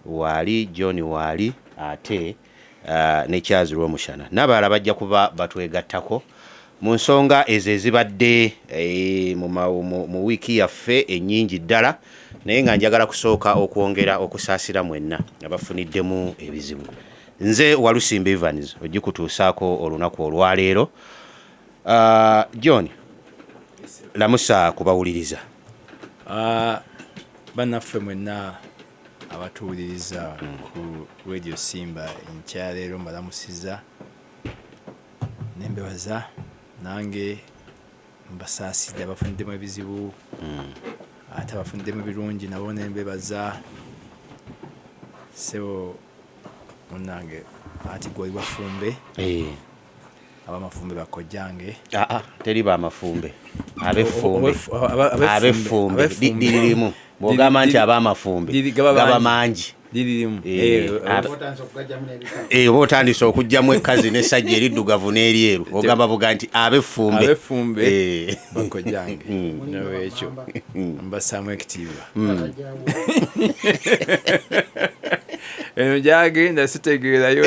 Waali John, waali ate ne Charles Rwomushana n'abalala bajja kuba batwegattako mu nsonga ezo ezibadde mu wiiki yaffe ennyingi ddala, naye nga njagala kusooka okwongera okusaasira mwenna abafuniddemu ebizibu. Nze Walusimba Evans ogikutuusaako olunaku olwaleero. John, lamusa kubawuliriza. Bannaffe mwenna abatuwuliriza ku Radio Simba enkyaleero, mbalamusiza nembebaza, nange mbasaasidde abafuniddemu ebizibu, ate abafuniddemu ebirungi nabo nembebaza. Sebo munnange, ati gwoli wafumbe? Abamafumbe bakojjange. Aa, teri bamafumbe, ab'effumbe. Ab'effumbe lirimu. Bw'ogamba nti ab'amafumbe gaba mangi. Lirimu. Oba otandise okugyamu ekkazi n'essajja eriddugavu n'eryeru, ogamba buga nti ab'effumbe. Ab'effumbe bakojjange, nolwekyo mbassaamu ekitiibwa. Eno gyagenda sitegeerayo,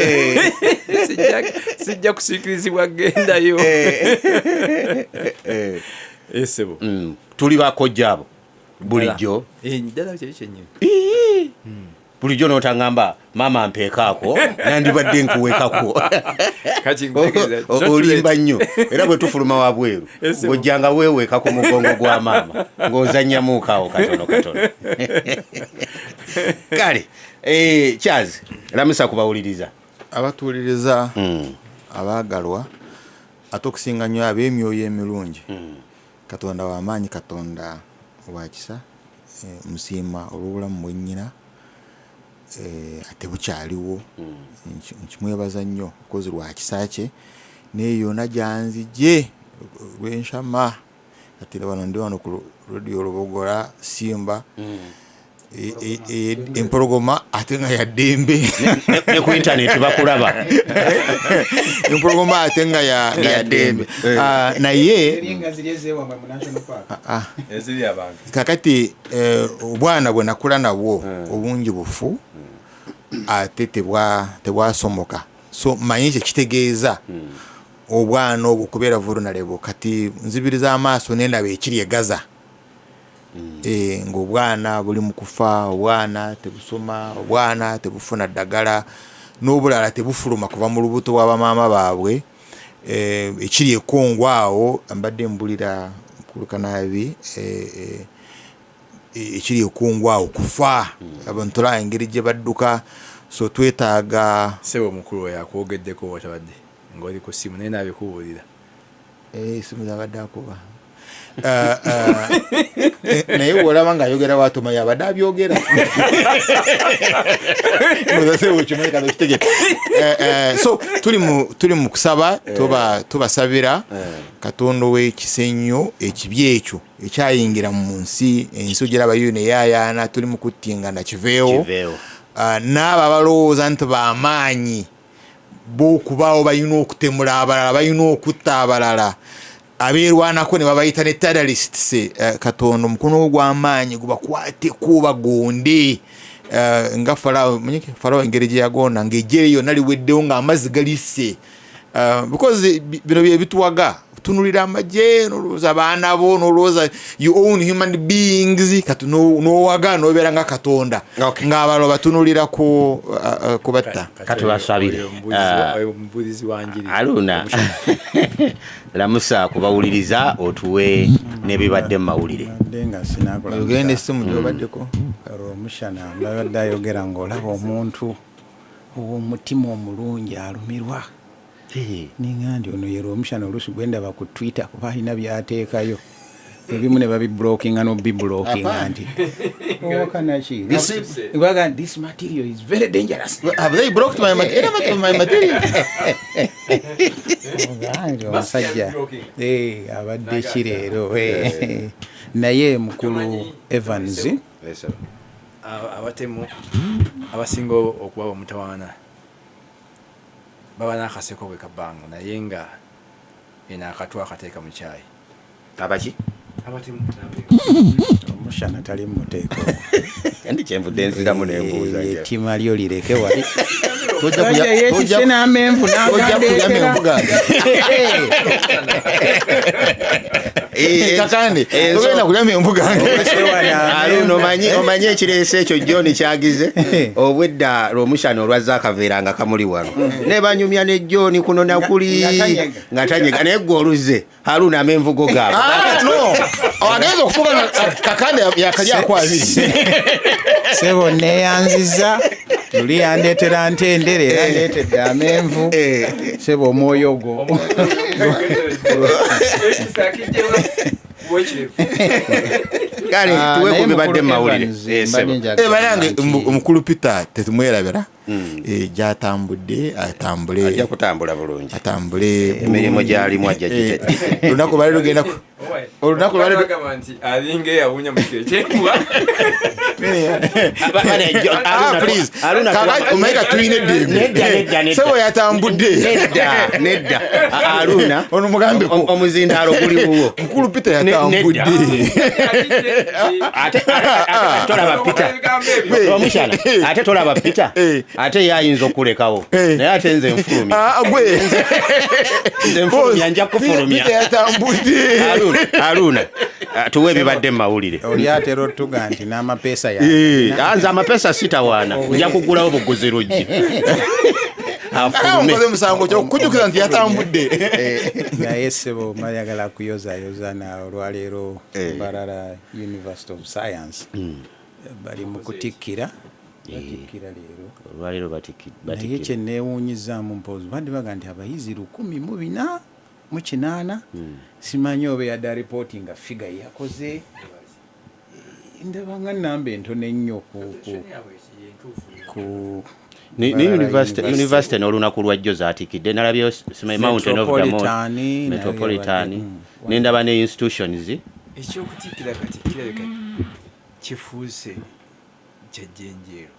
sijja kusiikirizibwa gendayo, esebo. Tuli bakojja abo bulijjo. Ddala kyeki kyennyini. Bulijjo n'otangamba maama mpeekaako, nandibadde nkuweekako. Kati nkutegeeza, Olimba nnyo, era bwe tufuluma wabweru ng'ojjanga weeweeka ku mugongo gwa maama ng'ozannyamuukaawo katono katono. Kale Charles, lamusa kubawuliriza. Abatuwuliriza abaagalwa, ate okusinga nnyo ab'emyoyo emirungi, Katonda w'amaanyi, Katonda wa kisa. Musiima olw'obulamu bwennyina, ate bukyaliwo. Nkimwebaza nnyo kozi lwa kisa kye, naye yonna gyanzigye lwenshama. Kati wano ndi wano ku Radio Lubogola Simba, empologoma ate nga ya ddembe. Ne ku intaneti bakulaba. Empologoma ate nga ya ddembe. Ah, naye Eziri abantu. Kakati obwana bwe nakula nabwo obungi bufu, ate tebwasomoka, so manyi kyekitegeeza obwana obwo kubeera vulnerable. Kati nzibiriza amaaso nendaba ekiri e Gaza, ng'obwana buli mu kufa, obwana tebusoma, obwana tebufuna ddagala, n'obulala tebufuluma kuva mu lubuto bw'abamaama baabwe. Ekiri e Congo awo mbadde mbulira Mukulu Kanaabi, ekiri e Congo awo kufa, abantu olaba engeri gye badduka, so twetaaga Sebo omukulu oyo akwogeddeko watabadde ng'oli ku ssimu, naye naabikubuulira. Esimu zabadde akuba. Naye bwolaba ng'ayogera watoma yabadde abyogera okimanyi. So tuli mu kusaba, tubasabira Katonda ow'ekisa ennyo ekibi ekyo ekyayingira mu nsi, ensi ogiraba yo neyayaana, tuli mu kuttingana, kiveewo. Kiveewo. Ah, n'abo abalowooza nti bamaanyi b'okubaawo balina okutemula abalala, balina okutta abalala, abeerwanako ne babayita ne terrorists, Katonda omukono gwe gw'amaanyi gubakwateko bagonde. Nga Farawo, manyi Farawo engeri gye yagonda ng'ejjere yonna liweddewo ng'amazzi galisse. Because bino bye bituwaga tunulira amagye n'olowooza abaana bo n'olowooza you own human beings, kati n'owaga n'obeera nga Katonda ng'abalala batunulira ku kubatta. Katubasabire. Oyo omubuulizi wa njiri. Aluna, lamusa kubawuliriza, otuwe n'ebibadde mu mawulire. Mbadde nga sinakola. Ogenda essimu gyobaddeko. Olwomushana mbadde ayogera ng'olaba omuntu ow'omutima omulungi alumirwa, ninga nti ono ye Lwomushana oluusi gwe ndaba ku Twitter, kuba alina byateekayo ebimu ne babiblockinga n'obiblockinga nti owakanaki baga, "This material is very dangerous." Have they blocked my material? My material? Ogange omusajja abadde ki leero? Naye mukulu Evans, Abatemu abasinga okuba omutawaana baba n'akaseko bwe kabbanga, naye nga eno akatwa akateeka mu kyayi. Abaki? Abatemu. Omushana tali mu muteeko. Ndi kyenvudde nziramu nembuuza. Ettima lyo lireke wali. Tojja kulya- Yeetisse n'amenvu tojja kulya menvu n'agandeetera. gange. Kakande, togenda kulya menvu gange. Aluno, omanyi ekireese ekyo John kyagize obwedda lwomushana olwazza akaveera nga kamuli wano ne banyumya ne John kuno nakuli Nga tanyega. nga tanyega, naye gwe oluzze Haruna amenvugo gaabwe. Ah, no, agenza okutuuka nga Kakande yakalyako abiri. Sebo, neeyanziza. Luli yandeetera ntendere, era ndeetedde amenvu. Sebo, omwoyo gwo. Ekisa kijjewa wekirevu. Kale, Ah, tuwe naye ku bibadde mukulu mu mawulire. Evans, Sebo. mbadde njagala Eh, banange, nti- omukulu Peter tetumwerabira. Gyatambudde atambule. Ajja kutambula bulungi. Atambule. Emirimu gyalimu ajja gitedde. Olunaku lwali lugenda olunaku lwali Bagamba nti alinga eyawunya mu kiro kyembwa. Ah, please. Kakati omanyi katulina eddembe. Nedda, nedda, nedda. Sebo yatambudde. Nedda, nedda. Aruna, Ono mugambeko. Omuzindaalo guli wuwo. Mukulu Peter yatambudde. Ate tolaba Peter. Omushana, ate tolaba Peter. Ate ye ayinza okulekawo, naye ate nze nfulumya. Ah, gwe. Nze nfulumya, nja kufulumya. Peter yatambudde. Aruna, Aruna, tuwe ebibadde mu mawulire. Oli atera otuga nti n'amapeesa ya Nze amapeesa sitawaana, nja kugulawo buguzi luggi afulume. Mukoze musango kyokujjukira nti yatambudde. Naye sebo, mayagala kuyozayoza na olwaleero Mbarara University of Science bali mu kutikkira, batikkira leero. Olwaleero Naye batikkira. Kyeneewuunyizaamu mpoozi badde baga nti abayizi 1408. Simanyi oba eyadde alipooti nga figure yakoze. Ndaba nga namba entono ennyo ku Ne university, university n'olunaku lwajjo zaatikidde. Nalabyeyo simanyi Mountain of the Moon, Metropolitan, nayo Metropolitan, yabadde, nendaba ne institutions. Ekyokutikkira kati kirabika kifuuse kyajjenjeero,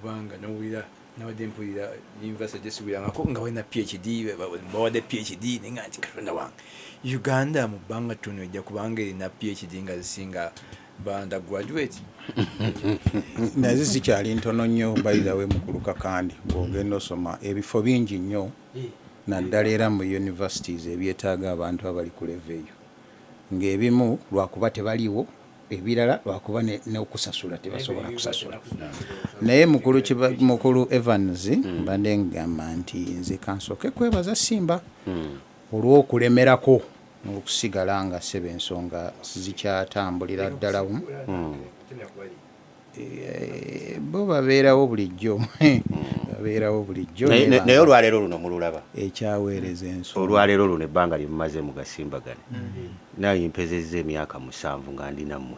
kubanga nowulira nabadde mpulira university gyesubirangako nga balina PhD, bawadde PhD, naye nti Katonda wange, Uganda mu bbanga ttono ejja kubanga erina PhD nga zisinga ba undergraduate. Naye zikyali ntono nnyo. Bayirawe, mukulu Kakandi, bw'ogenda osoma ebifo bingi nnyo, naddala era mu universities ebyetaaga abantu abali ku level eyo, ng'ebimu lwakuba tebaliwo, ebirala lwakuba n'okusasula tebasobola kusasula. Naye mukulu mukulu Evans, mbadde ngamba nti nze kansooke kwebaza Simba olw'okulemerako n'okusigala nga seba ensonga zikyatambulira ddala bumu. Bo babeerawo bulijjo, babeerawo bulijjo. Naye olwaleero luno mululaba. Ekyaweereza ensonga. Olwaleero luno ebbanga lyemumaze mugasimbagane, naye mpezezza emyaka 7 nga ndi nammwe.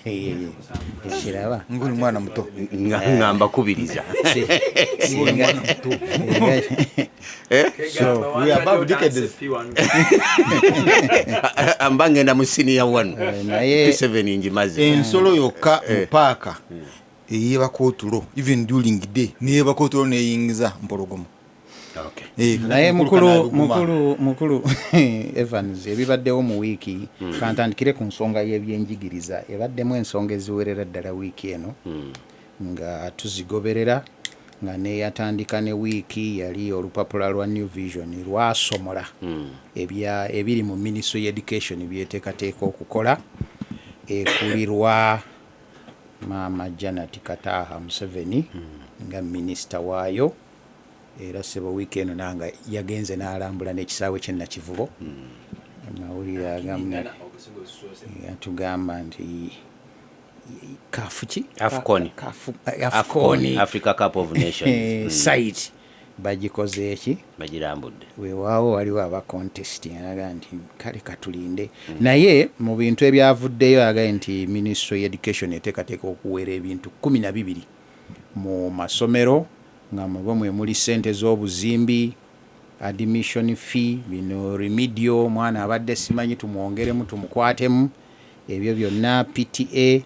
Ekiraba. Nguli mwana muto. Nga mbakubiriza. So, we are above decades. Amba ngenda mu senior one. Naye P7 ngimaze. Ensolo yokka mu paaka eyebako otulo even during day, neyebako otulo neyingiza mpologoma. Naye mukulu mukulu kanabiguma. Mukulu Evans, ebibaddewo mu wiiki, kantandikire ku nsonga y'ebyenjigiriza. Ebaddemu ensonga eziwerera ddala wiiki eno nga tuzigoberera, nga neyatandika ne wiiki yali olupapula lwa New Vision lwasomola ebya ebiri mu Ministry Education byeteekateeka okukola, ekulirwa Maama Janet Kataha Museveni nga minisita waayo. Era sebo, wiiki eno nanga yagenze n'alambula n'ekisaawe ky'e Nakivubo. Amawulire agamu yatugamba nti kafu ki? Afcon. Kafu, Afcon. Africa Cup of Nations. Site bagikoze eki? Bagirambudde. Weewaawo waliwo aba contest, alaga nti kale katulinde. Naye mu bintu ebyavuddeyo agaye nti Ministry Education eteekateeka okuwera ebintu 12 mu masomero, nga mubo mwe muli ssente z'obuzimbi, admission fee, bino remedial, omwana abadde simanyi tumwongeremu tumukwatemu, ebyo byonna, PTA,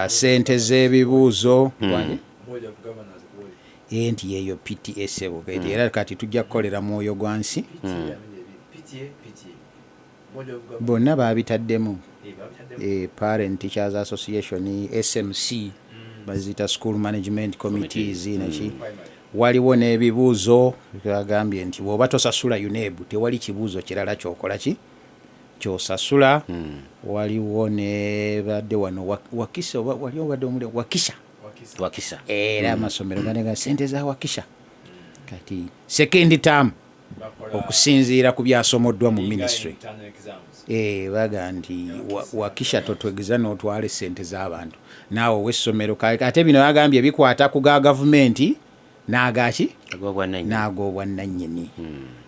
sente z'ebibuuzo. Nti yeeyo PTA sebo. Era kati tujja kukolera mwoyo gwa nsi. Bonna babitaddemu. Parent Teachers Association, SMC, baziyita school management committees neki. Waliwo n'ebibuuzo bagambye nti bw'oba tosasula UNEB, tewali kibuuzo kirala kyokola ki kyosasula. Waliwo ne badde wano Wakisa, oba wali obadde omuli Wakisha. Wakisa. Era amasomero ganega sente za Wakisha. Kati second term, okusinziira ku byasomoddwa mu ministry, baga nti Wakisha totwegeza n'otwala esente z'abantu naawe ow'essomero. Ate bino bagambye bikwata ku ga gavumenti n'agaki ag'obwannannyini. N'ag'obwannannyini.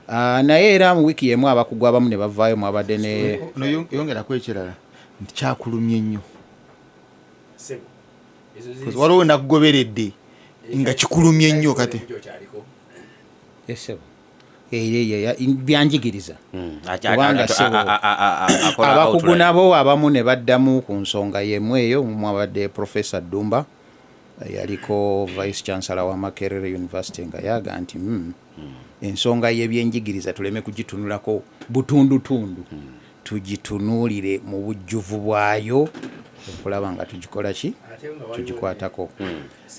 Ah, naye era mu wiiki emu abakugu abamu ne bavaayo, mwabadde ne Yongerako ekirala nti kyakulumye nnyo. Waliwo nakugoberedde nga kikulumye nnyo kati. Esebo byanjigiriza. Kubanga sebo, Akola abakugu outline. Nabo abamu ne baddamu ku nsonga y'emu eyo. Mwabadde Professor Dumba, yaliko vice chancellor wa Makerere University, nga yaga nti ensonga y'ebyenjigiriza tuleme kugitunulako butundutundu, tugitunuulire mu bujjuvu bwayo okulaba nga tugikola ki, tugikwatako.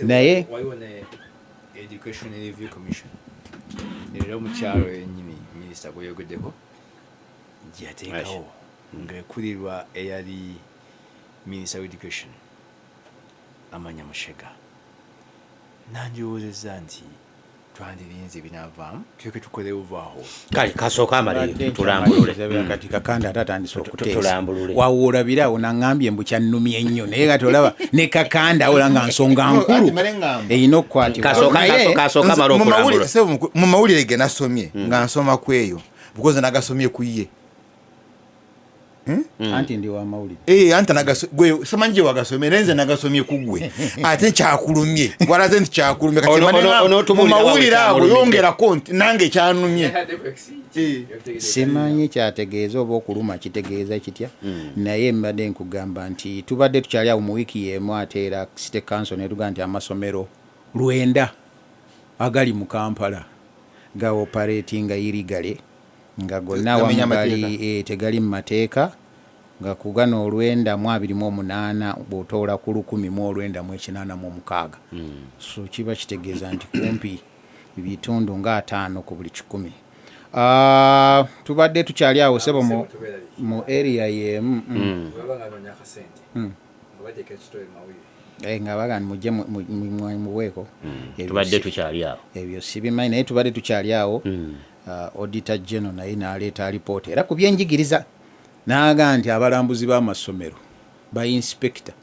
Naye waliwo ne Education Review Commission, era omukyalo yenyini minisita gweyogeddeko gyeyateekawo, ng'ekulirwa eyali minister of education Amanya Mushega. Nandirowoozezza nti twandirinze binaavaamu tuleke tukole buvaaho. Kale kasooka amaleyo tulambulule. Kati Kakanda ate atandise okuteesa. Tulambulule. Wawoolabira awo naŋŋambye mbu kyannumye nnyo, naye kati olaba ne Kakanda awola nga nsonga nkulu Ati male ŋŋamba. erina okukwatibwa. Kasooka kasooka amale Mu mawulire- okulambulula. Sebo, mu mawulire ge nasomye nga nsoma ku eyo, because nagasomye ku ye. Anti ndi wa mawulire. Eh, anti gwe simanyi gye wagasomye, naye nze nagasomye ku gwe, ate kyakulumye, walaze nti kyakulumye. Kati mane mu Onootubuulira wawe mawulire ago kyamulumidde. yongerako nti nange kyanumye. Simanyi kyategeeza oba okuluma kitegeeza kitya, naye mbadde nkugamba nti tubadde tukyali awo mu wiiki y'emu, ate era city council netugaa nti amasomero 90 agali mu Kampala gaoperatinga illegally, nga gonna awamu Gamenya gali amateeka. Tegali mu mateeka, nga ku gano 928 bw'otoola ku 1986, so kiba kitegeeza nti kumpi bitundu nga 50 ku buli 100. Ah, tubadde tukyali awo sebo mu area yemu. Baba nga banoonya akasente nga bateeka ekitole mu mawulire. Nga baga nti mujje muweeko. Ebyo Tubadde tukyali awo. Ebyo sibimanyi, naye tubadde tukyali awo, Auditor General naye n'aleeta alipoota era ku byenjigiriza, n'agaa nti abalambuzi b'amasomero ba inspector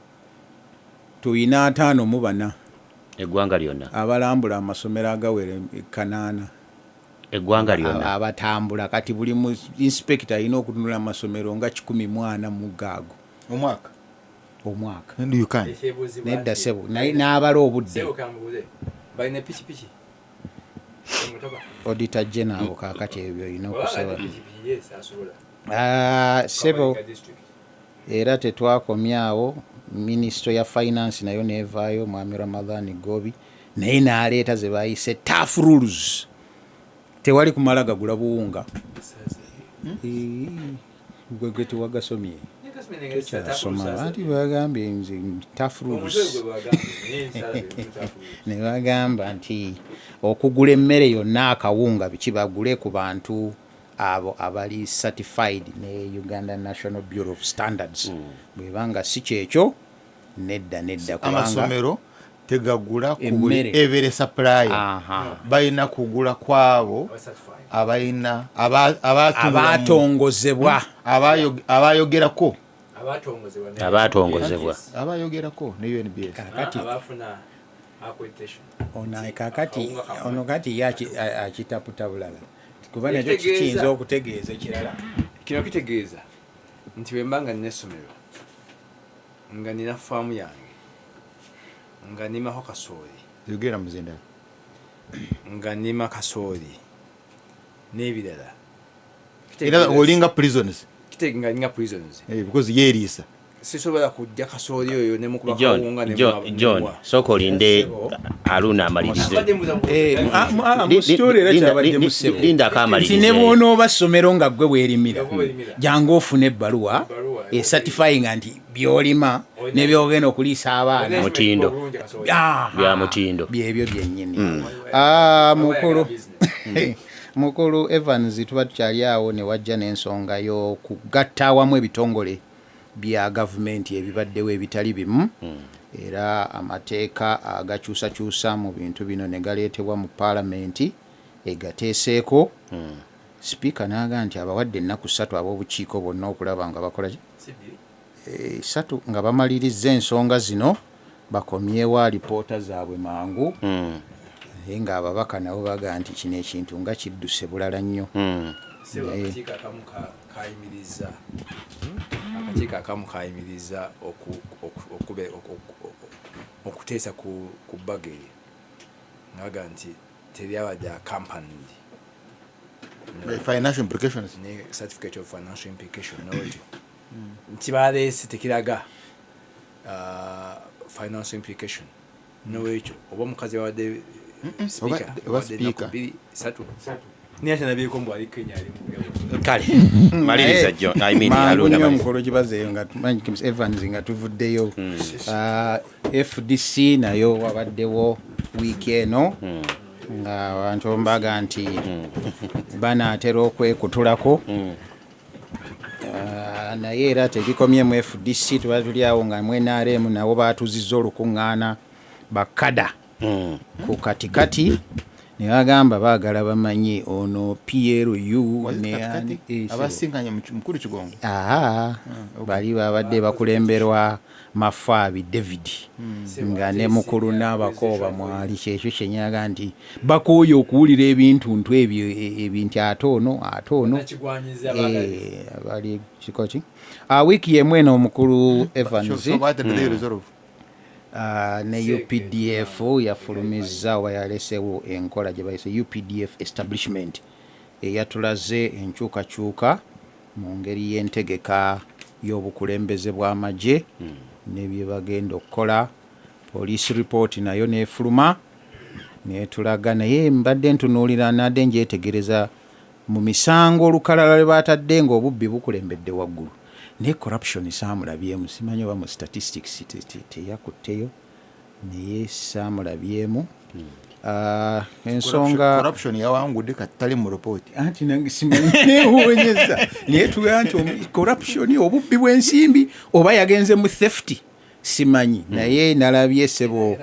tuyina 54. Eggwanga lyonna? Abalambula amasomero agawera 800. Eggwanga lyonna? Abatambula. Kati buli mu inspector alina okutunula amasomero nga 140 mu gaago Omwaka? Omwaka. You can. Ekyebuuzibwa Nedda nti- sebo, naye n'abala obudde. Sebo, kambuuze, balina pikipiki, emotoka? Auditor General abo kaakati ebyo olina Oba okusaba. alina pikipiki, yes, asobola. Ah, sebo. Kabalika district. Era tetwakomyawo, minisitule ya finance nayo nevaayo, mwami Ramadhan Gobi naye n'aleeta ze bayise tough rules, tewali kumala gagula buwunga. Ee, gwe gwe tewagasomye, tokyasoma, anti bagambye nze tough rules. Omutwe gwe bagambye, naye ensala be tough rules. Ne bagamba nti okugula emmere yonna, akawunga, biki, bagule ku bantu abo abali certified ne Uganda National Bureau of Standards. Bwebanga si kyekyo, nedda nedda, kubanga Amasomero tegagula ku buli Emmere. every supplier. Balina kugula kwabo Aba certified. abalina abatungula abatongozebwa. Abayogerako. Abatongozebwa Abatongozebwa. Yes. Abayogerako ne UNBS. Kakati Abafuna accreditation. Ono kakati Akawunga kamwe. ono kati ye akitaputa bulala, kuba nakyo Ekitegeeza- kiyinza okutegeeza ekirala. Kino kitegeeza nti bwe mba nga nina essomero, nga nina faamu yange, nga nnimako kasooli, Yogera muzindalo. nga nnima kasooli n'ebirala. Era olinga prisons. Nga ninga prisons. Because yeeriisa. Sisobola kujja kasooli oyo nemukuba John, kawunga. John, John, sooka olinde. Sebo. Aluna amalirize. Mu story era kyabadde mu ssebo. Lindako Nti ne amalirize. bw'onooba ssomero nga ggwe weerimira, Nga gwe weerimira. jangu ofune ebbaluwa Ebbaluwa, ecertifyinga nti by'olima ne by'ogenda okuliisa abaana Mutindo. Aha. Bya mutindo. Byebyo byennyini. Ah, mukulu Evans, tuba tukyali awo ne wajja n'ensonga y'okugatta awamu ebitongole bya gavumenti ebibaddewo ebitali bimu, era amateeka agakyusakyusa mu bintu bino ne galeetebwa mu paalamenti egateeseeko. Sipiika n'agaa nti abawadde ennaku 3 ab'obukiiko bonna okulaba nga bakola ki? 3 nga bamaliriza ensonga zino, bakomyewo alipoota zaabwe mangu. Naye ng'ababaka nabo bagaa nti kino ekintu nga kidduse bulala nnyo. Sebo, akakiiko akamu kayimiriza, akakiiko akamu kayimiriza okuteesa ku bbago eryo, ngaga nti teryabadde accompanied Financial implications. Ne certificate of financial implication. Nolwekyo nti baleese tekiraga financial implication. Nolwekyo oba omukazi babadde speaker, Oba abadde ennaku speaker. 2, 3, naye akyanabyeko mbu ali Kenya ali mu Kale maliriza, John, I mean, Mangu Haruna, nnyo. maliriza. Mukulu kibazeeyo nga tumanyi James Evans nga tuvuddeyo. Ah, FDC nayo wabaddewo wiiki eno nga abantu mbaga nti banaatera okwekutulako. Ah, naye era tebikomye mu FDC. Tuba tuli awo nga mu NRM nabo batuzizza olukuŋŋaana bakada ku katikati ne bagamba baagala bamanye ono PLU Was it ne katikati? Abasinkanye mukulu Kigongo. Aa, bali babadde bakulemberwa Mafaabi David nga ne mukulu n'abakooba mwali. Kyekyo kyenyaga nti bakooye okuwulira ebintu ntu ebyo ebinti ate ono ate ono. Nakigwanyiza abaagalizi. Bali kiko ki? Ah, wiiki yemu eno omukulu Evans, So what did they resolve? Ne UPDF yafulumizza oba yalesewo enkola gye bayise UPDF establishment eyatulaze enkyukakyuka mu ngeri y'entegeka y'obukulembeze bw'amagye ne bye bagenda okukola. Police report nayo neefuluma netulaga, naye mbadde ntunuulira nadde njetegereza mu misango olukalala lwe batadde ng'obubbi bukulembedde waggulu, naye corruption saamulabyemu. Simanyi oba mu statistics teyakutteyo, naye saamulabyemu. Ah, ensonga Corruption yawangudde kati tali mu report. Anti nange simanyi, newuunyeza, naye tugaa nti corruption, obubbi bw'ensimbi, oba yagenze mu theft simanyi. Naye nalabye sebo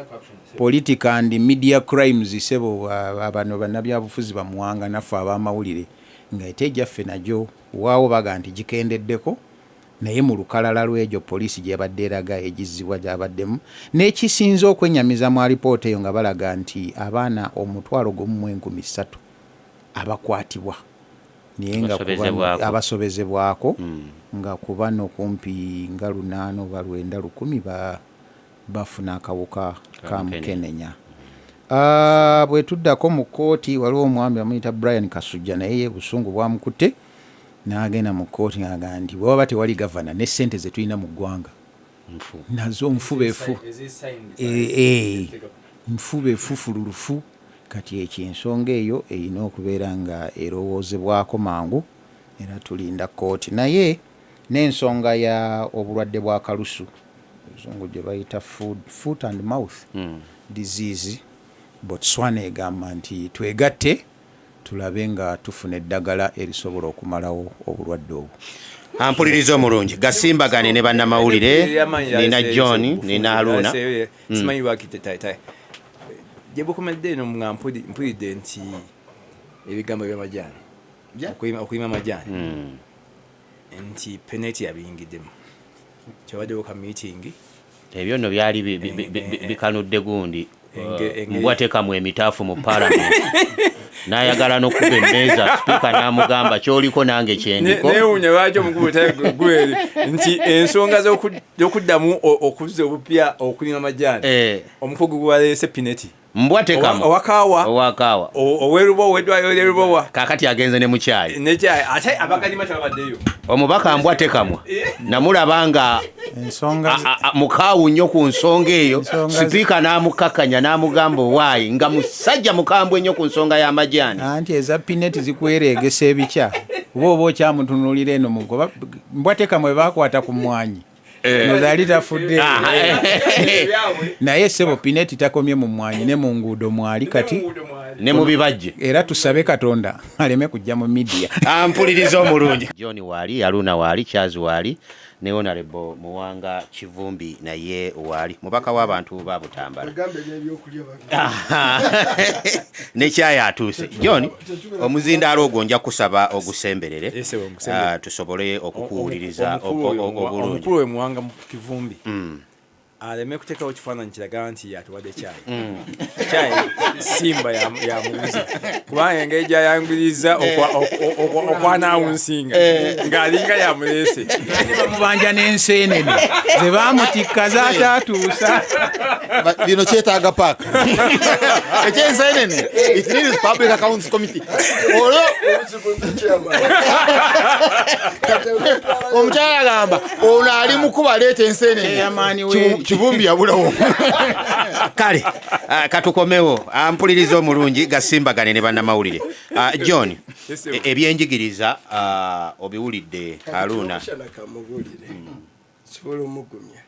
political and media crimes, sebo bano bannabyabufuzi bamuwanga naffe ab'amawulire nga ete egyaffe nagyo waawo baga nti gikendeddeko, naye mu lukalala lw'egyo poliisi gyebadde eraga egizibwa gyabaddemu. N'ekisinza okwenyamiza mu alipoota eyo nga balaga nti abaana 13,000 abakwatibwa, naye nga ku bano- Abasobezebwako. Abasobezebwako, nga ku bano kumpi nga 800 oba 9 lukumi bafuna akawuka ka mukenenya. Ah, bwe tuddako mu kkooti, waliwo omwami bamuyita Brian Kasujja, naye ye busungu bwamukutte n'agenda mu kkooti ng'agamba nti bwe waba tewali gavana, ne ssente ze tulina mu ggwanga Nfu. nazo nfubefu. Nfubefu fululufu. Kati ekyo ensonga eyo erina okubeera nga erowoozebwako mangu, era tulinda kkooti. Naye n'ensonga ya obulwadde bwa kalusu, oluzungu gye bayita foot and mouth disease, Botswana egamba nti twegatte tulabe nga tufuna eddagala erisobola okumalawo obulwadde obwo. Ampuliriza omulungi, gasimbagane ne bannamawulire. Nina John, nina Haruna. Simanyi lwaki gye bukomedde eno nga mpulidde nti ebigambo byamajaani, okulima amajaani, nti peneti yabiyingiddemu, kyabaddewo ka meeting. Ebyo nno byali bikanudde gundi Engeri- mbwa tekamu emitaafu mu palamenti, n'ayagala n'okuba emmeeza, sipiika n'amugamba kyoliko nange kyendiko. Newuunya lwaki omukulu gweri nti ensonga z'okuddamu okuzza obupya okulima amajaani, omukugu gwaleese Pineti. Mbwa Tekamu. Owakaawa. Owakaawa. Owerubowa, ow'eddwaliro ly'erubowa. Kakati agenze ne mukyayi. Nekyayi ate abagalima tebabaddeyo. Omubaka Mbwa Tekamwa namulaba nga ensonga mukaawu nnyo ku nsonga eyo. Ensonga Sipiika n'amukakkanya n'amugamba owaayi nga musajja mukambwe nnyo ku nsonga y'amajaani. Anti eza pineti zikwereegesa ebikya oba okyamutunuulira eno mugoba Mbwa Tekamwa bakwata ku mwanyi nozaali tafudde. Naye ssebo pineti takomye mu mwanyi, ne mu nguudo mwali kati ne mu bibajje. Era tusabe Katonda aleme kujja mu midiya. Ampuliriza omulungi John waali, Aluna waali, Charles waali, ne Honorable Muwanga Kivumbi naye waali, mubaka w'abantu ba Butambala. Gambe ebyokulya. Nekyayi atuuse. John, omuzindaalo ogwo nja kusaba ogusemberere. Yes, sir, ogusemberere. Tusobole okukuwuliriza obulungi. Omukulu we Muwanga mu Kivumbi aleme kuteekawo kifaananyi kiraga nti yatuwadde kyayi. Kyayi Simba yamuguze, kubanga engeri gyayanguyiriza okwanawunsinga ng'alinga yamuleese. Bamubanja n'enseenene ze baamutikka zaataatuusa. Bino kyetaaga paaka ekyensenene. It needs Public Accounts Committee. Olwo omukyala agamba ono ali mukuba leeta ensenene. Chairman we- Kivumbi yabulawo. Kale katukomewo. Ampuliriza omulungi, gasimbagane ne bannamawulire. John, Yes, sir. ebyenjigiriza obiwulidde Haruna. Omushana kamubuulire, sobola omugumya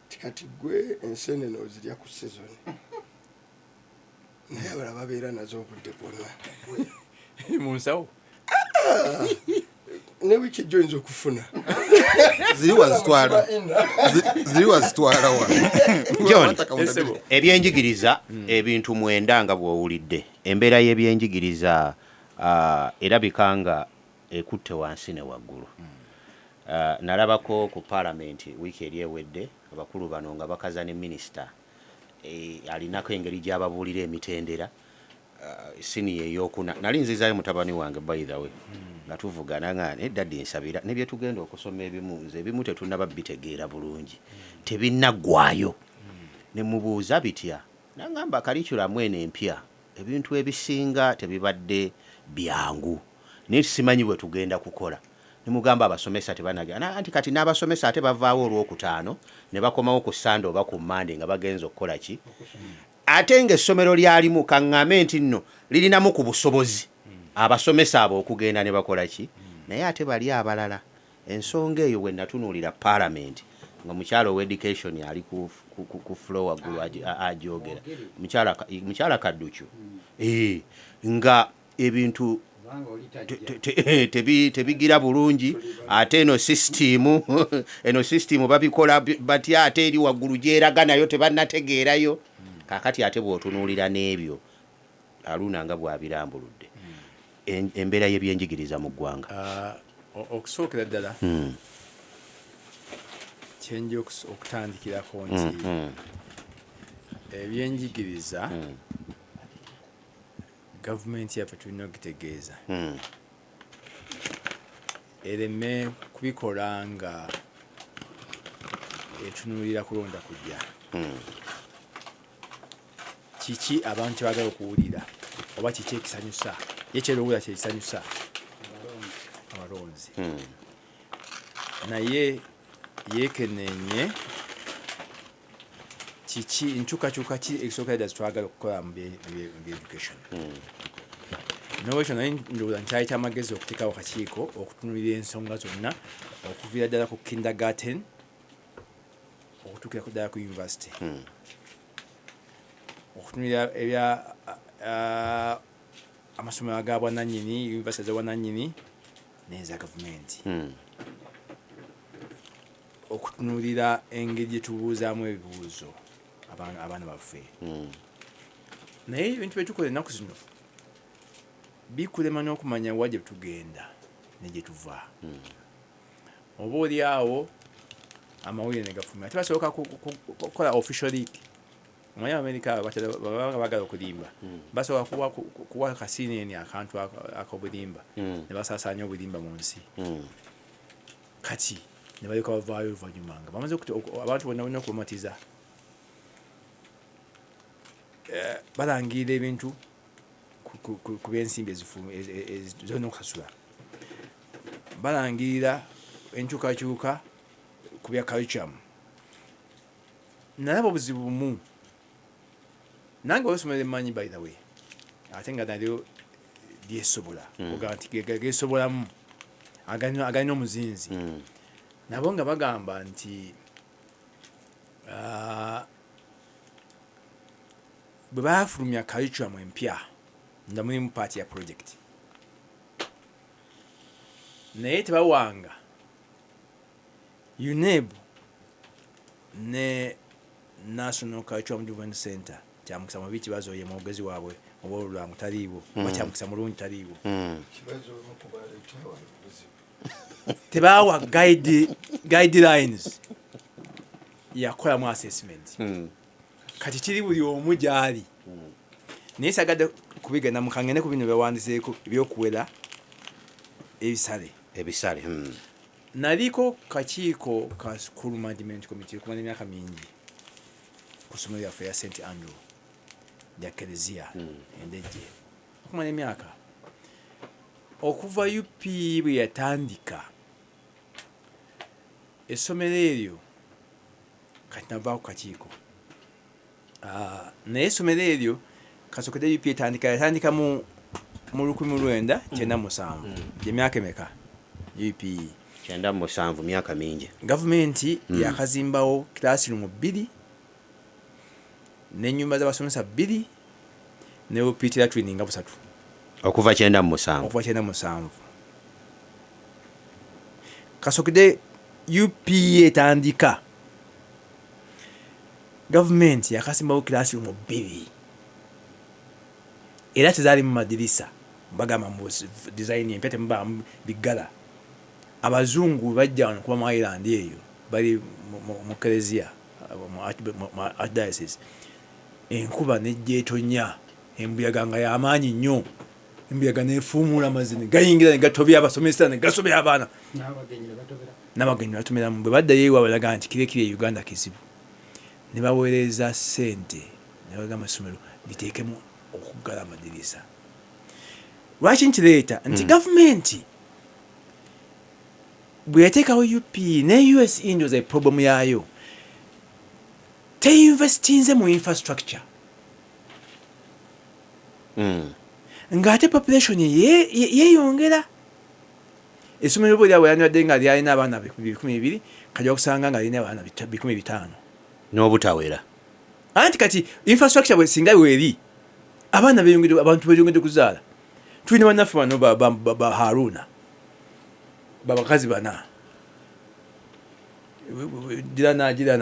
ti kati gwe ensenene ozirya ku season, naye abalala babeera nazo obudde bwonna. Mu nsawo. Ne wiiki ejjo oyinza okufuna. Ziri wazitwala ziri wazitwala wa? John. Yes, sir. Ebyenjigiriza, ebintu 9 nga bw'owulidde embeera y'ebyenjigiriza erabika nga ekutte wansi ne waggulu. Nalabako ku paalamenti wiiki eri ewedde abakulu bano nga bakaza ne minisita, alinako engeri gy'ababuulira emitendera. Siniya eyokuna nali nzizaayo mutabani wange, by the way, nga tuvugana nga ne daddy nsabira ne bye tugenda okusoma ebimu, nze ebimu tetunnaba bitegeera bulungi, tebinnaggwayo. Ne mubuuza bitya, nangamba curriculum eno empya ebintu ebisinga tebibadde byangu, naye simanyi bwe tugenda kukola. Nemugamba abasomesa tebanagana anti kati n'abasomesa ate bavaawo olwokutaano ne bakomawo ku Sande oba ku Mande nga bagenza okukola ki, ate ng'essomero lyalimu kaŋŋambe nti nno lirinamu ku busobozi abasomesa abo okugenda ne bakola ki, naye ate bali abalala. Ensonga eyo bwe natunuulira paalamenti nga mukyala ow'education ali ku floor waggulu agyogera, mukyala Kadduki, nga ebintu tebigira bulungi, ate eno system babikola batya, ate eri waggulu gyeraga nayo tebannategeerayo. Kaakati ate bw'otunuulira n'ebyo Aluna nga bw'abirambuludde, embeera y'ebyenjigiriza mu ggwanga. Okusookera ddala kyenja okutandikirako nti ebyenjigiriza gavumenti yaffe tulina okugitegeeza ereme kubikola nga etunuulira kulonda kujja. Kiki abantu kyebagala okuwulira oba kiki ekisanyusa ye kyerowooza kyekisanyusa abalonzi, naye yekeneenye kiki nkyukakyuka ki ekisookera ddala twagala okukola mu bye education. Nolwekyo naye ndowooza nkyali kyamagezi okuteekawo akakiiko okutunulira ensonga zonna okuviira ddala ku kindergarten okutuukira ku ddala ku university, okutunulira ebya amasomero aga bwannannyini, university ez'obwannannyini n'eza gavumenti, okutunuulira engeri gye tubuuzaamu ebibuuzo abaana baffe. Naye ebintu byetukola ennaku zino bikulema n'okumanya wa gye tugenda ne gye tuva. Oba oli awo amawulire ne gafuluma, ate basooka kukola official leak. Omanyi Abamerika babanga bagala okulimba, basooka kuwa kasineeni akantu ak'obulimba ne basaasaanya obulimba mu nsi. Kati ne balyoka bavaayo oluvannyuma nga bamaze abantu bonna bonna okubamatiza. Balangirira ebintu ku byensimbi zolina okusasula, balangirira enkyukakyuka ku bya curriculum. Nalaba obuzibu bumu. Nange olwesomero emmanyi, by the way, ate nga nalyo lyesobola, ogamba nti gesobolamu, agalina omuzinzi. Nabo nga bagamba nti bwe bafulumya curriculum empya nga mulimu part ya project, naye tebawanga UNEB ne National Curriculum Development Center. Kyamukisa mubi, Kibazo ye mwogezi waabwe oba olulwangu taliiwo, oba kyamukisa mulungi taliiwo. Kibazo omu kubaleeta wano buzibu. Tebawa guidelines yakolamu assessment. Kati kiri buli omu gyali, naye sagadde kubigenda mukangende ku bino bewandiseeko ebyokuwera ebisale. Ebisale. Naliko kakiiko ka school management committee okumala emyaka mingi ku ssomero lyaffe ya St Andrew lya Kereziya Endejje, okumala emyaka okuva UP bwe yatandika essomero eryo. Kati navaako kakiiko. Naye essomero eryo kasookedde UP etandika, yatandika mu 1997. Gyemyaka emeka UP? 97, myaka mingi. Gavumenti yakazimbawo classroom bbiri n'ennyumba z'abasomesa bbiri ne pit latrine nga busatu. Okuva 97? Okuva 97. Kasookedde UP etandika, gavumenti yakasimbawo classroom bbiri era tezaali mu madirisa. Bagamba mu design empya temubaamu biggala. Abazungu bwe bajja wano kuba mu island eyo bali mu kereziya, mu archdiocese, enkuba nejja etonya, embuyaga nga yamaanyi nnyo, embuyaga nefuumula amazzi ne gayingira ne gatobya abasomesa ne gasobya abaana. N'abagenyi ne batobera. N'abagenyi batomeramu. Bwe baddayo ewaabwe balaga nti kiri ekiri e Uganda kizibu, ne baweereza ssente ne bagamba essomero liteekemu okuggala amadirisa. Lwaki nkireeta? Nti gavumenti bwe yateekawo UP ne US ndowooza eproblem yaayo teinvestinze mu infrastructure, ng'ate population yeeyongera. Essomero bwe lyabwe yandibadde nga lyalina abaana 200,000, kajja kusanga nga lirina abaana 500,000. N'obutawera. Anti kati infrastructure bwe singa weeri, abaana beyongedde, abantu beyongedde kuzaala. Tulina bannaffe bano ba Haruna, babakazi bana gira nagira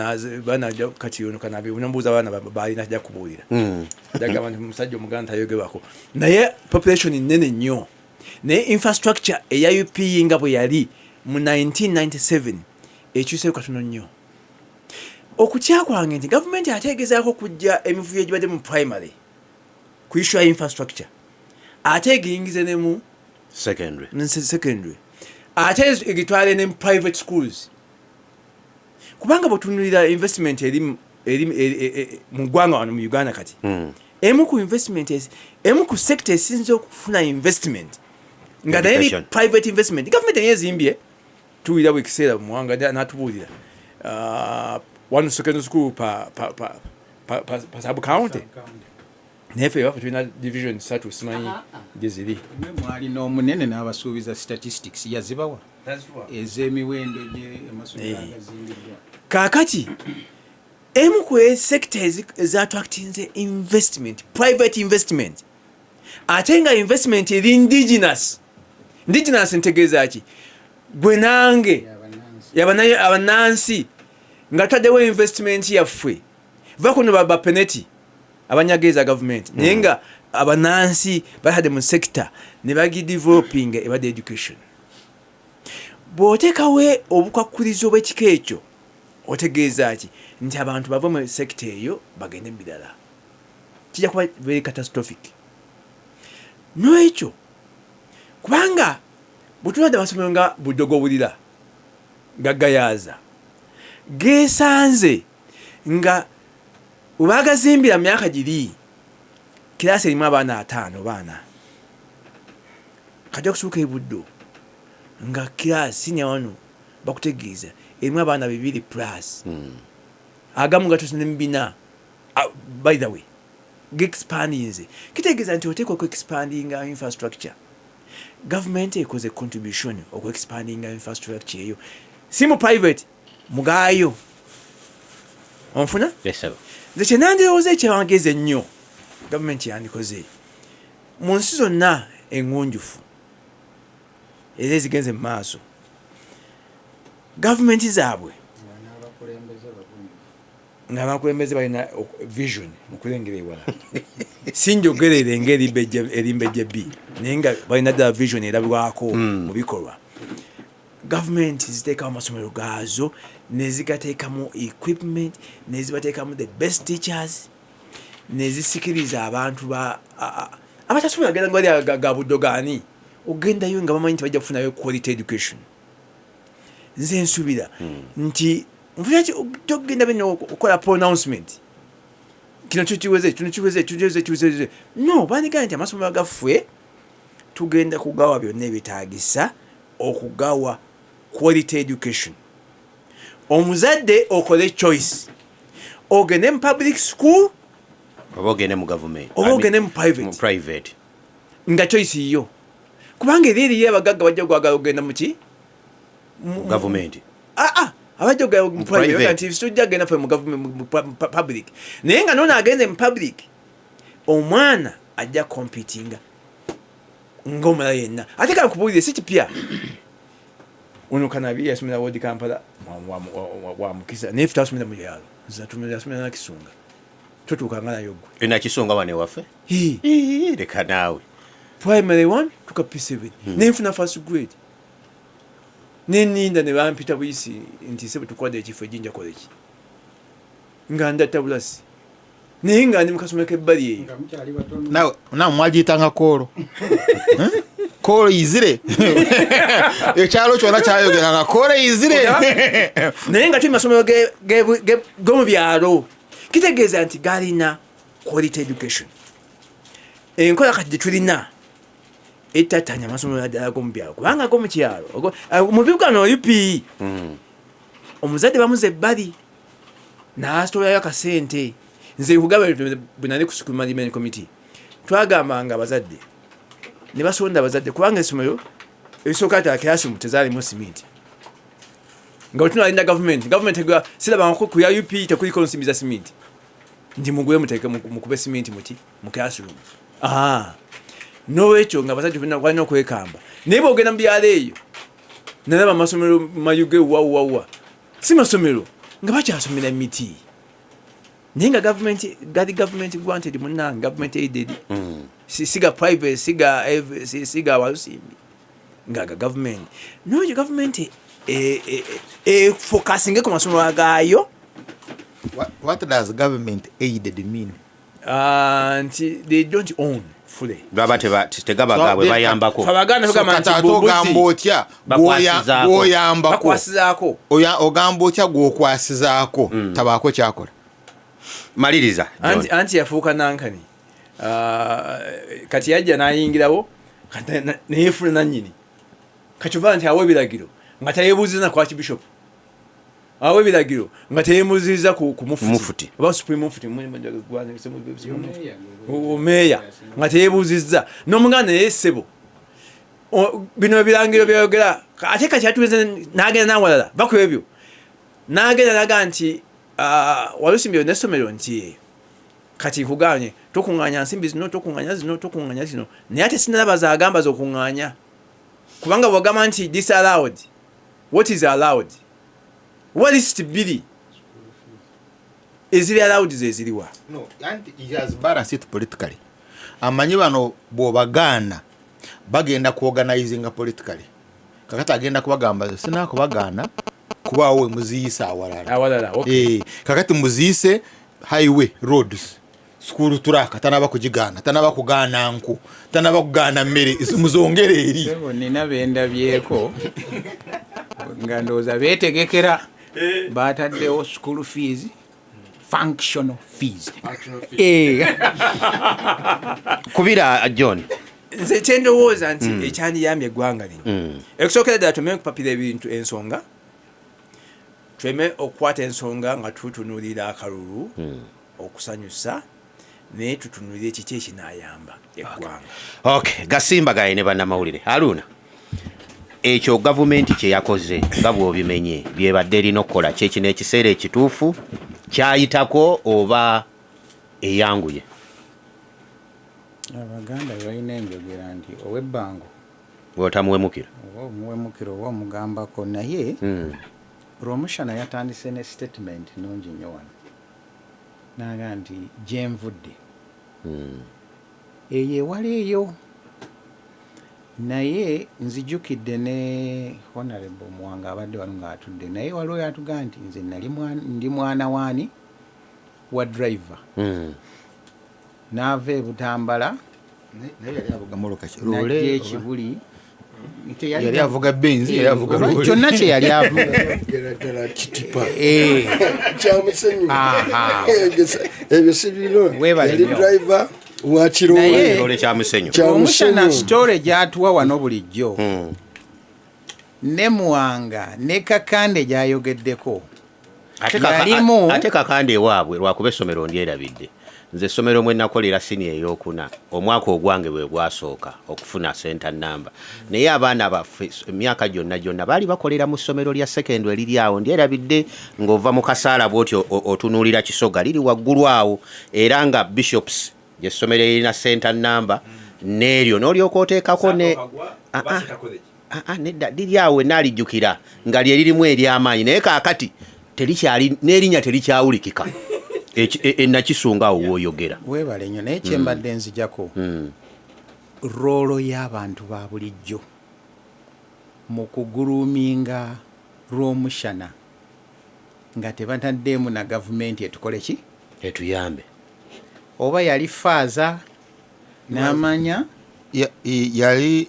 bana. Kati ono kanabe nombuuza abaana balina, kijja kubuulira. Jagamba nti musajja omuganda tayogerwako, naye population nene nnyo, naye infrastructure eya UP nga bwe yali mu 1997 ekyuseyo katono nnyo. Okutya kwange nti gavumenti ate egezaako okujja emivuyo egibadde mu primary ku issue ya infrastructure, ate egiyingize ne mu secondary. Secondary, ate egitwale ne mu private schools, kubanga bwetunulira investment eri mu ggwanga wano mu Uganda kati, emu ku investment emu ku sector esinze okufuna investment nga naye eri Education. private investment. Gavumenti naye ezimbye, tuwulira buli kiseera Muwanga n'atubuulira one secondary school pa sub county, naye ffe ewaffe tulina division satu, simanyi gye ziri. Mwe mwalina omunene n'abasuubiza statistics, yazibawa ez'emiwendo gye amasomero agazimbiddwa? Kaakati emu ku sector ezattractinze investment, private investment, ate nga investment eri indigenous. Indigenous ntegeeza ki? Gwe nange. Abannansi. Abannansi nga tutaddewo investment yaffe, va kuno bapeneti abanyageeza gavumenti, naye nga abannansi batadde mu sector ne bagideveloping, ebadde education. Bw'oteekawo obukwakkulizo bw'ekika ekyo, otegeeza ki? Nti abantu bava mu sector eyo bagende mu birala, kijja kuba very catastrophic. Nolwekyo kubanga bwe tunadde amasomero nga Budogo bulira gagayaaza geesanze nga webagazimbira mu myaka giri. Kirasi erimu abaana 5 baana. Kajja kusuuka ebuddo nga kirasi senior 1 bakutegeeza erimu abaana 2 plus. Agamu gatuuse ne mu 4. By the way, expandinze kitegeeza nti oteekwa okuexpandinga infrastructure. Gavumenti ekoze contribution okuexpandinga infrastructure eyo, si mu private, mugaayo. Onfuna? Yes, sir. Nze kyenandirowooza ekyamagezi ennyo gavumenti yandikoze mu nsi zonna eŋŋunjufu era ezigenze mu maaso, gavumenti zaabwe ng'abakulembeze balina vision mu kulengera ewala, si njogerere ng'erimbejja bbi, naye nga balina ddala vision erabwako mu bikolwa. Gavumenti ziteekawo amasomero gaazo nezigateekamu equipment, nezibateekamu the best teachers, nezisikiriza abantu ba abatasobola genda nga bali ga buddo gaani ogendayo nga bamanyi nti bajja kufunayo quality education. Nze nsuubira nti togenda bino okukola pronouncement, kino kikiweze, kino kiweze, kiweze, kiweze. No bandigaa nti amasomero gaffe tugenda kugawa byonna ebitaagisa okugawa quality education. Omuzadde okole choice, ogende mu public school oba ogende mu government, oba ogende mu private. Mu private. Nga choice yiyo, kubanga eri eriyo abagagga bajja kwagala okugenda muki? Mu government. Aa, abajja okugenda mu private. Private. Nti tujja kugenda ffe mu government, mu public, naye nga nono agenze mu public, omwana ajja competinga ng'omulala yenna. Ate kankubuulire, si kipya. Ono Kanabi yasomera Old Kampala, wa mukisa, naye ffe twasomera mu byalo. Nze yasomera Nakisunga, totuukanga nayo gwe. Enakisunga wano ewaffe? Hii. Ii, leka naawe. Primary 1 tuka P7 nenfuna first grade, neninda ne bampita buyisi nti sebe tukwadde ekifo ejinja college, nga ndatta bulasi, naye nga ndi mukasomero k'ebbali eyo. Nga mukyali batono. Nawe mwagiyitanga koolo. Eh? Koolo izire, ekyalo kyonna kyayogeranga koolo izire. Naye nga tuli masomero g'omu byalo, kitegeeza nti galina quality education. Enkola kati gye tulina etatanya amasomero addala g'omu byalo, kubanga ag'omu kyalo mu bibuga no UPE, omuzadde bamuza ebbali n'asitolayo akasente. Nze nkugamba, bwe nali ku school management committee, twagambanga abazadde ne basonda abazadde, kubanga essomero ebisooka ddala classroom tezaalimu siminti, nga bwetunalinda gavumenti sirabangako ku ya UP tekuliko nsimbi za siminti, nti mugule muteeke mukube siminti muki mu classroom. Ah, nolwekyo nga abazadde balina okwekamba. Naye bwogenda mu byalo eyo, nalaba amasomero Mayuge wawawa, si masomero, nga bakyasomera miti, naye nga gavumenti gali government granted, munange, government aided. Siga private, siga siga Walusimbi, nga ga government. Nolwekyo gavumenti efocusinge ku masomero agaayo. What does government aided mean? Ah, nti they don't own fully. Baba tegaba gaabwe, bayambako. Fe Abaganda So tugamba kati nti ate ogamba bumbuzi otya Bakwasizaako. gwoyambako? Bakwasizaako. Ogamba otya gwokwasizaako tabaako kyakola? Maliriza, John. Anti yafuuka nankani. Ah, kati yajja n'ayingirawo, kati neyefuna nannyini. Kati ova nti awa ebiragiro nga teyebuuziza ku archbishop, awa ebiragiro nga teyebuuziriza ku mufuti. Mufuti. Oba supreme mufuti, meeya, nga teyebuuzizza n'omuganda. Naye ssebo, bino ebirangiro byayogera, ate kati atuze n'agenda n'awalala va ku ebyo, n'agenda naga nti, ah, Walusimbi n'essomero nti kati nkuganye tokuŋŋaanya nsimbi zino, tokuŋŋaanya zino, tokuŋŋaanya zino, naye ate sinalaba zagamba z'okuŋŋaanya, kubanga bwagamba nti disallowed, what is allowed? Wa lisiti bbiri eziri allowed ze ziriwa? No, anti he has balanced it politically. Amanyi bano bw'obagaana bagenda kuorganizinga politically. Kakati agenda kubagamba sinakubagaana kubaawo we muziyisa awalala. Awalala, okay. Eh, kakati muziyise highway roads, school truck tanaba kugigaana, tanaba kugaana nku, tanaba kugaana mmere, muzongere eri. Sebo, nina bendabyeko nga ndowooza beetegekera, bataddewo school fees Functional fees. Functional fees. Kubira John. Nze kyendowooza nti ekyandiyambye eggwanga lino, ekusookera ddala tumeme okupapira ebintu ensonga, tuleme okukwata ensonga nga tutunuulira akalulu okusanyusa, naye tutunuulire kiki ekinaayamba eggwanga. Okay, gasimba gaye ne bannamawulire. Haruna, ekyo gavumenti kye yakoze nga bw'obimenye byebadde erina okukola, kyekino ekiseera ekituufu kyayitako oba eyanguye? Abaganda balina enjogera nti ow'ebbango bw'otamuwemukira oba omuwemukira oba omugambako, naye Rwomushana yatandise ne statement nungi nnyo wano, naga nti gyenvudde eyo ewala eyo, naye nzijukidde ne Honorable Muwanga abadde wano ng'atudde, naye waliwo yatugaa nti nze nali ndi mwana waani wa driver, n'ava e Butambala Naye yali avuga mmotoka ki? najja Loole, ekibuli. Yali avuga Benz, yali avuga loole. Kyonna kye yali avuga. Gera ddala kitipa Eh, kyamusenyu. Aha. Ebyo si bino. Weebale Yali nnyo. driver wa kirowole. Kirole kyamusenyu. Omushana Kyamusenyu. story gyatuwa wano bulijjo ne Muwanga ne Kakande gyayogeddeko. Yalimu- Ate Kakande ewaabwe lwakuba essomero ndyerabidde. Nze essomero mwe nakolera siniya eyokuna, omwaka ogwange bwe gwasooka okufuna center number, naye abaana baffe emyaka gyonna gyonna baali bakolera mu ssomero lya secondary eriri awo, ndyerabidde, ng'ova mu kasaala bw'oti otunuulira Kisoga, liri waggulu awo, era nga Bishops lyessomero erina center number n'eryo n'olyoka oteekako ne Ah, ah. Ah, ah, nedda, liri awo naalijjukira nga lye lirimu ery'amaanyi, naye kaakati terikyali n'erinnya terikyawulikika. Enakisunga awo w'oyogera. Weebale nnyo, naye kyembadde nzijako, role y'abantu ba bulijjo mu kuguluminga Rwomushana nga tebataddeemu na gavumenti etukole ki? Etuyambe. Oba yali faaza n'amanya. Yali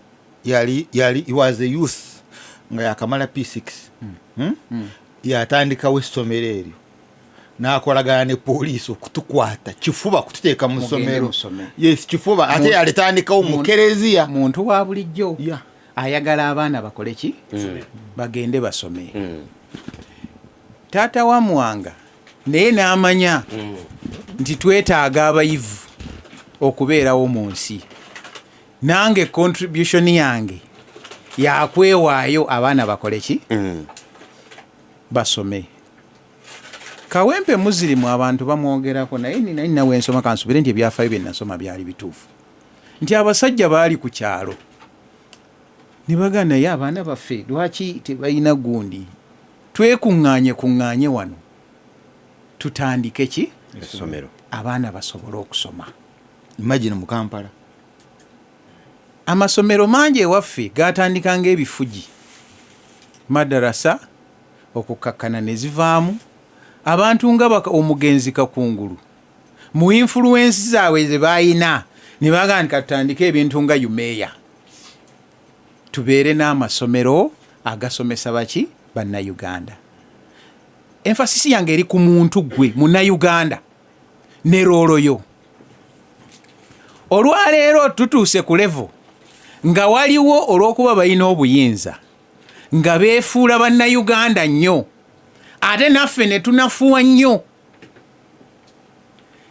he was a youth nga yakamala P6. Yatandikawo essomero eryo n'akolagana ne poliisi okutukwata kifuba kututeeka mu Mugende ssomero. musome. Yes, kifuba ate yalitandikawo mu kereziya. Muntu wa bulijjo ayagala abaana bakole ki? Bagende basome. Taata wa Muwanga naye n'amanya nti twetaaga abayivu okubeerawo mu nsi, nange contribution yange yakwewaayo abaana bakole ki? Basome. Kawempe Muzirimu abantu bamwogerako, naye nina nina wensoma, kansubire nti ebyafaayo bye nasoma byali bituufu, nti abasajja baali ku kyalo ne bagaa, naye abaana baffe lwaki tebalina gundi? Twekuŋŋaanye kuŋŋaanye wano tutandike ki? Essomero. Abaana basobole okusoma. Imagine mu Kampala. Amasomero mangi ewaffe gatandika ng'ebifugi madarasa, okukakkana ne zivaamu abantu nga omugenzi Kakungulu mu influence zaabwe ze bayina ne bagaa nti katutandike ebintu nga UMEA, tubeere n'amasomero agasomesa baki? Bannayuganda. Emphasis yange eri ku muntu gwe munnayuganda ne role yo. Olwaleero tutuuse ku level nga waliwo, olw'okuba balina obuyinza, nga beefuula bannayuganda nnyo, ate naffe ne tunafuwa nnyo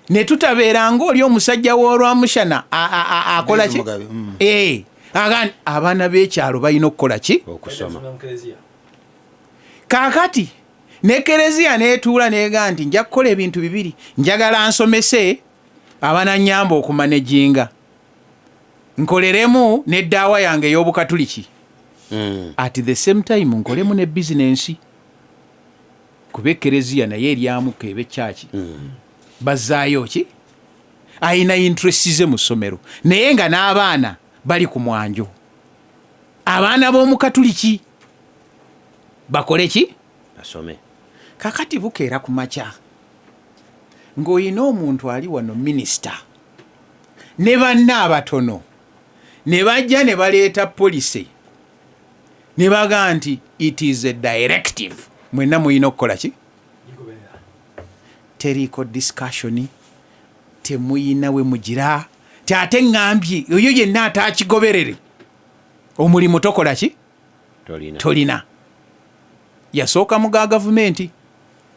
ne tutabeera ng'oli omusajja w'Olwamushana akola ki? Mugabe. Eh, abaana b'ekyalo balina okukola ki? Okusoma. Kaakati ne kereziya neetuula neega nti nja kukola ebintu bibiri: njagala nsomese abananyamba okumanejinga, nkoleremu n'eddaawa yange ey'obukatuliki, at the same time nkolemu ne bizinensi, kuba ekereziya naye eryamu kebe kyaki bazaayo ki ayina interest ze mu ssomero, naye nga n'abaana bali ku mwanjo, abaana b'omukatuliki bakole ki? Basome. Kakati bukeera ku makya ng'olina omuntu ali wano minisita ne banna abatono ne bajja ne baleeta policy ne bagaa nti it is a directive, mwenna mulina okukola ki? Teriiko discussion, temuyina we mugira. Ti ate ŋŋambye oyo yenna ataakigoberere omulimu tokola ki? Tolina. Tolina. Yasooka mu ga gavumenti,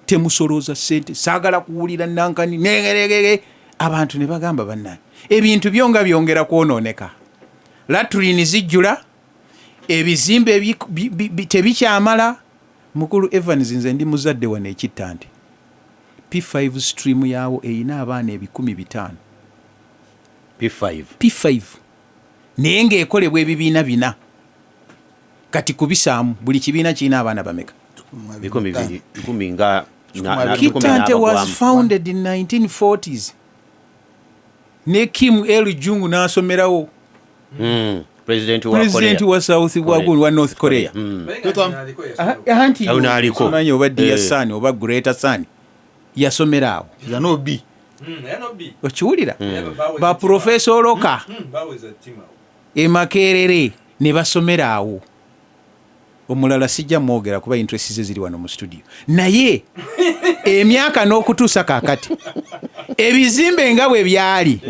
temusolooza ssente, saagala kuwulira nankani negeregere. Abantu ne bagamba, bannange, ebintu byo nga byongera kwonooneka, latrine zijjula, ebizimbe tebikyamala. Mukulu Evans, nze ndi muzadde wano ekitta nti P5 stream yaawo erina abaana 500,000. P5? P5, naye ng'ekolebwa ebibiina bina. Kati kubisaamu, buli kibiina kirina abaana bameka? 200, kikumi nga Kitante was n'abagwamu. founded in 1940s ne Kim Il Jung n'asomerawo. President wa President Korea. wa South wa, Korea. wa North Korea. Anti Awo n'aliko. simanyi oba dear Eh. son oba greater son yasomera awo. Zanobi. Okiwulira, ba Professor Oloka e Makerere ne basomera awo. Omulala sijja mwogera kuba interest ze ziri wano mu studio, naye emyaka n'okutuusa kaakati ebizimbe nga bwe byali,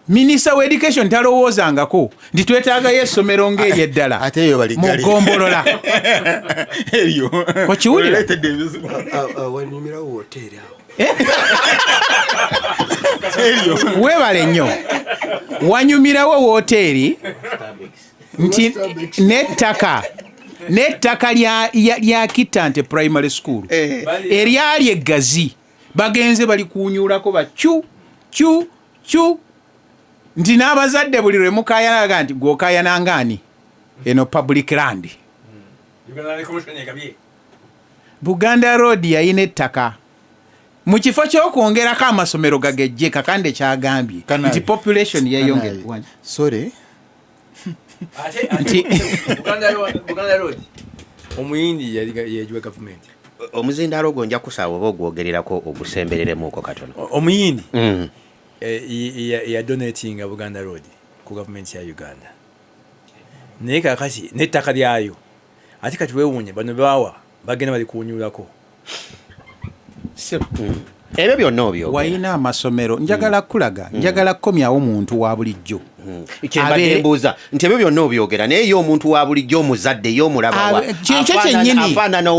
minisita wa education talowoozangako nti twetaagayo essomero ng'eryo eddala Ate eyo mu baligale. ggombolola. Eryo. Okiwulira? Oleetedde ebizibu. Wanyumirawo woteeri awo. Weebale nnyo, wanyumirawo wooteeri nti n'ettaka lya Kitante Primary School eryali eggazi bagenze balikunyulako bakyu kyu kyu, nti n'abazadde buli lwe mukayanaga nti gwokayanangaani, eno public land. Buganda Road yayina ettaka, mu kifo ky'okwongerako amasomero gagejje. Kakande kyagambye Kanabi. nti population yeyongera. Sorry. Buganda Road omuyindi yagiwa gavumenti. Omuzindaalo ogwo nja kusaba oba ogwogererako ogusembereremuuko katono. Omuyindi yadonatinga Buganda Road ku gavumenti ya Uganda, naye kakati n'ettaka lyayo ate kati wewuunye bano bawa bagenda balikunyulako. Ebyo byonna obyogera. Wayina amasomero, njagala kulaga, njagala kukomyawo muntu wa bulijjo. Kyembadde mbuuza nti ebyo byonna obyogera, naye ye omuntu wa bulijjo, omuzadde ye omulabawa? Kyekyo kyennyini. Afaanana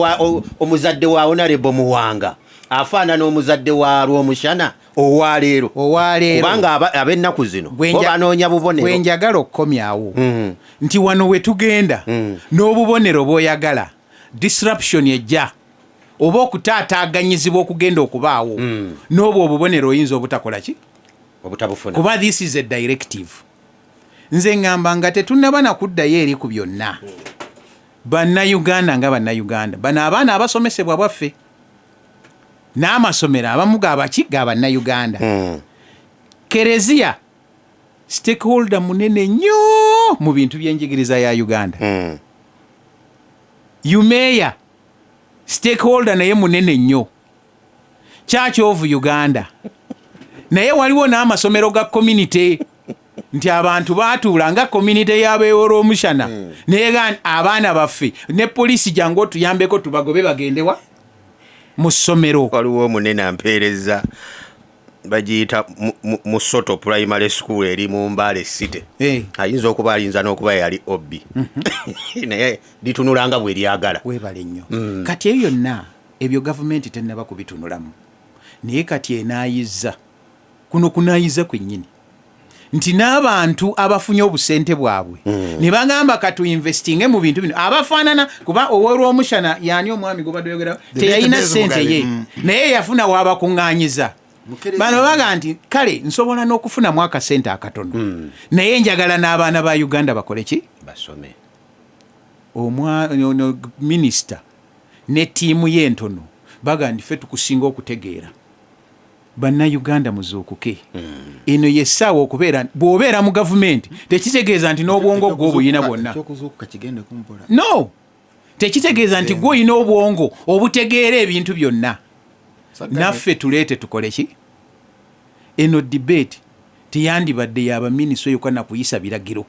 omuzadde wa Honorable Muwanga, afaanana omuzadde wa Lwomushana owaleero? Owaleero. Kubanga ab'ennaku zino bo banoonya bubonero. Gwe njagala okukomyawo nti wano we tugenda n'obubonero bw'oyagala, disruption ejja oba okutaataaganyizibwa okugenda okubaawo, n'obwo obubonero oyinza obutakola ki? Obutabufuna. Kuba this is a directive. Nze ŋŋamba nga tetunnaba nakuddayo eri ku byonna, Bannayuganda nga Bannayuganda, bano abaana abasomesebwa bwaffe n'amasomero abamu gabaki? Ga Bannayuganda. Kereziya stakeholder munene nnyo mu bintu by'enjigiriza ya Uganda. UMEA stakeholder naye munene nnyo. Church of Uganda, naye waliwo n'amasomero ga community, nti abantu batuula nga community y'abeewera omushana naye ga abaana baffe ne poliisi jangu otuyambeko tubagobe bagendewa mu ssomero. Waliwo omunene ampeereza, bagiyita Musoto Primary School, eri mu Mbale City. Ayinza okuba, ayinza n'okuba yali obbi, naye litunulanga bwe lyagala. Weebale nnyo. Kati ebyo byonna ebyo gavumenti tennaba kubitunulamu, naye kati enaayiza kuno kunaayiza kwennyini nti n'abantu abafunye obusente bwabwe ne bagamba katuinvestinge mu bintu bino abafaanana, kuba owolwomushana yaani omwami gobadde oyogera teyalina Days sente Mugabe. ye, naye yafuna waabakuŋŋaanyiza. Bano baga nti kale nsobola n'okufunamu akasente akatono, naye njagala n'abaana ba Uganda bakole ki? Basome. Ono minisita ne ttiimu ye entono baga nti ffe tukusinga okutegeera. Bannayuganda muzuukuke, eno yessaawa okubeera. Bw'obeera mu gavumenti tekitegeeza nti n'obwongo gwe obuyina bwonna. Ekyokuzuukuka kigende kumpola. No, tekitegeeza nti gwe olina obwongo obutegeera ebintu byonna. Naffe tuleete tukole ki? Eno debate teyandibadde yabaminisita yokka nakuyisa biragiro.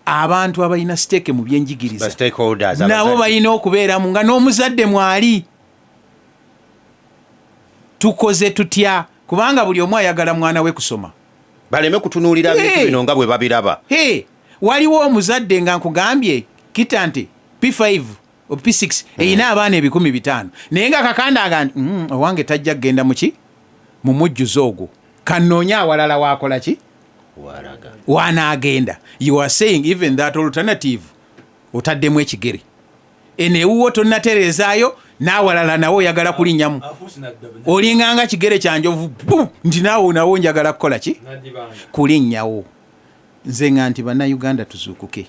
Abantu abalina stake mu byenjigiriza Ba stakeholders, nabo abazadde. balina okubeeramu, nga n'omuzadde mwali. Tukoze tutya? Kubanga buli omu ayagala mwana we kusoma. Baleme kutunuulira bintu bino nga bwe babiraba. Hey, waliwo omuzadde nga nkugambye kita nti P5 o P6 eyina abaana 500,000, naye nga Kakande aga nti owange tajja kugenda muki mu mujjuzo ogwo, kanoonye awalala wakola ki. Walaga. Wanaagenda. You are saying even that alternative otaddemu ekigere, eno ewuwo tonnatereezaayo, n'awalala nawe oyagala kulinnyamu, olinganga kigere kyanjovu bu nti naawe nawo njagala kukola ki, kulinnyawo. Nze nga nti Bannayuganda tuzuukuke.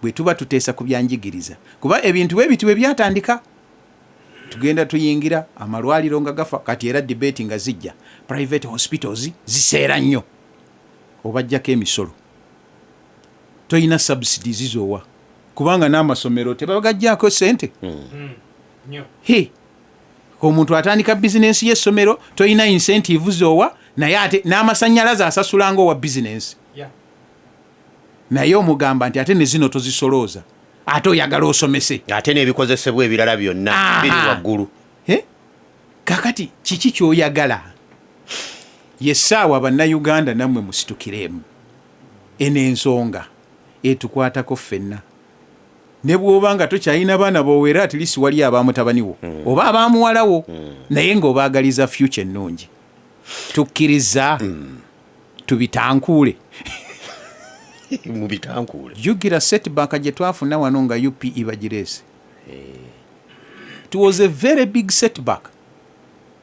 Bwe tuba tuteesa ku byanjigiriza, kuba ebintu bwe biti bwe byatandika, tugenda tuyingira amalwaliro nga gafa. Kati era debate nga zijja, private hospitals ziseera nnyo, obajjako emisolo, toyina subsidies zoowa, kubanga n'amasomero tebagajjako sente. He, omuntu atandika bizinensi y'essomero, toyina incentive zoowa, naye ate n'amasanyalaze asasula nga owa bizinensi, naye omugamba nti ate ne zino tozisolooza, ate oyagala osomese. Ate n'ebikozesebwa ebirala byonna biri waggulu. Eh? Kakati kiki kyoyagala? Yessaawa Bannayuganda nammwe musitukiremu. Eno ensonga etukwatako ffenna, ne bw'oba nga tokyalina baana bowera, at least wali abamutabani wo oba abamuwalawo, naye ng'obaagaliza future ennungi. Tukkiriza tubitankuule. Mu bitankuule. Jjukira setback gye twafuna wano nga UPE bagireese. It was a very big setback.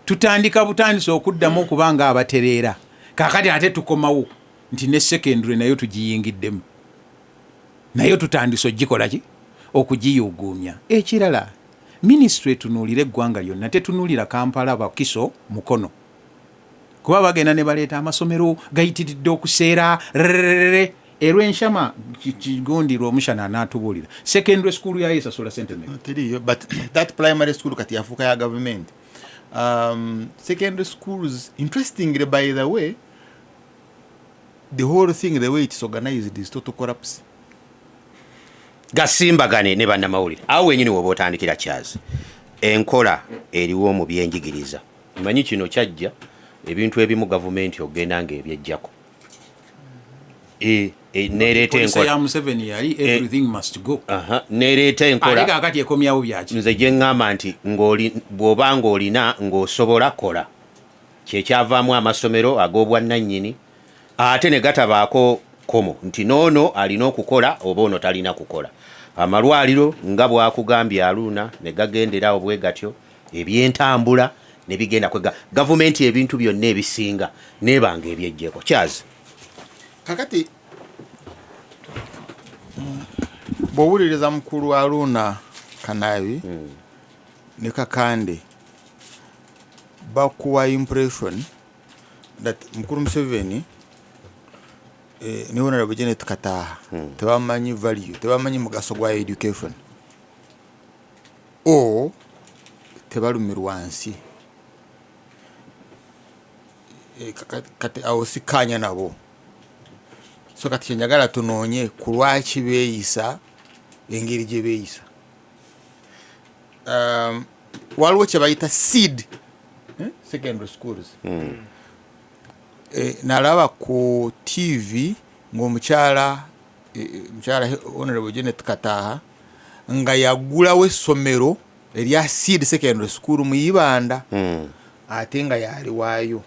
Tutandika butandisa okuddamu okuba nga abatereera, kakati ate tukomawo nti ne secondary nayo tugiyingiddemu, nayo tutandise ogikola ki, okugiyuguumya. Ekirala, minisitule etunuulira eggwanga lyonna, tetunuulira Kampala, Bakiso, Mukono, kuba bagenda ne baleeta amasomero gayitiridde okuseera rererere. Erwenshama kigundi Lwomushana anaatubuulira secondary school yayo esasula sente mmeka? Teriyo, but that primary school kati yafuuka ya government. Secondary schools, interestingly, by the way, the whole thing, the way it's organized, is total collapse. Gasimbagane ne bannamawulire awo wenyini woba otandikira kyazi enkola eriwo mu byenjigiriza. Manyi kino kyajja ebintu ebimu gavumenti ogenda ngaebyejjako. E, nereeta Policy enkola ya Museveni yali everything must go. Aha, nereeta Ate enkola. kakati ekomyawo byaki? Nze gye ŋŋamba nti bw'oba ng'olina ng'osobola kola, kyekyavaamu amasomero ag'obwannannyini, ate ne gatabaako komo nti noono alina okukola oba ono talina kukola. Amalwaliro nga bwakugambye Aluuna ne gagenderawo bwe gatyo, ebyentambula ne bigenda kwega gavumenti, ebintu byonna ebisinga nebanga ebyejjeko kyazi. Kakati bw'owuliriza mukulu Aruna Kanabi ne Kakande, bakuwa impression that mukulu Museveni ne Honorable Janet Kataha tebamanyi value, tebamanyi mugaso gwa education o tebalumirwa nsi. Kati awo sikkaanya nabo. So kati kyenjagala tunoonye ku lwaki beeyisa engeri gye beeyisa. Waliwo kye bayita seed, eh? Secondary schools. Nalaba ku TV ng'omukyala mukyala Honorable Janet Kataha nga yagulawo essomero erya seed secondary school mu Ibanda, ate nga yaliwaayo,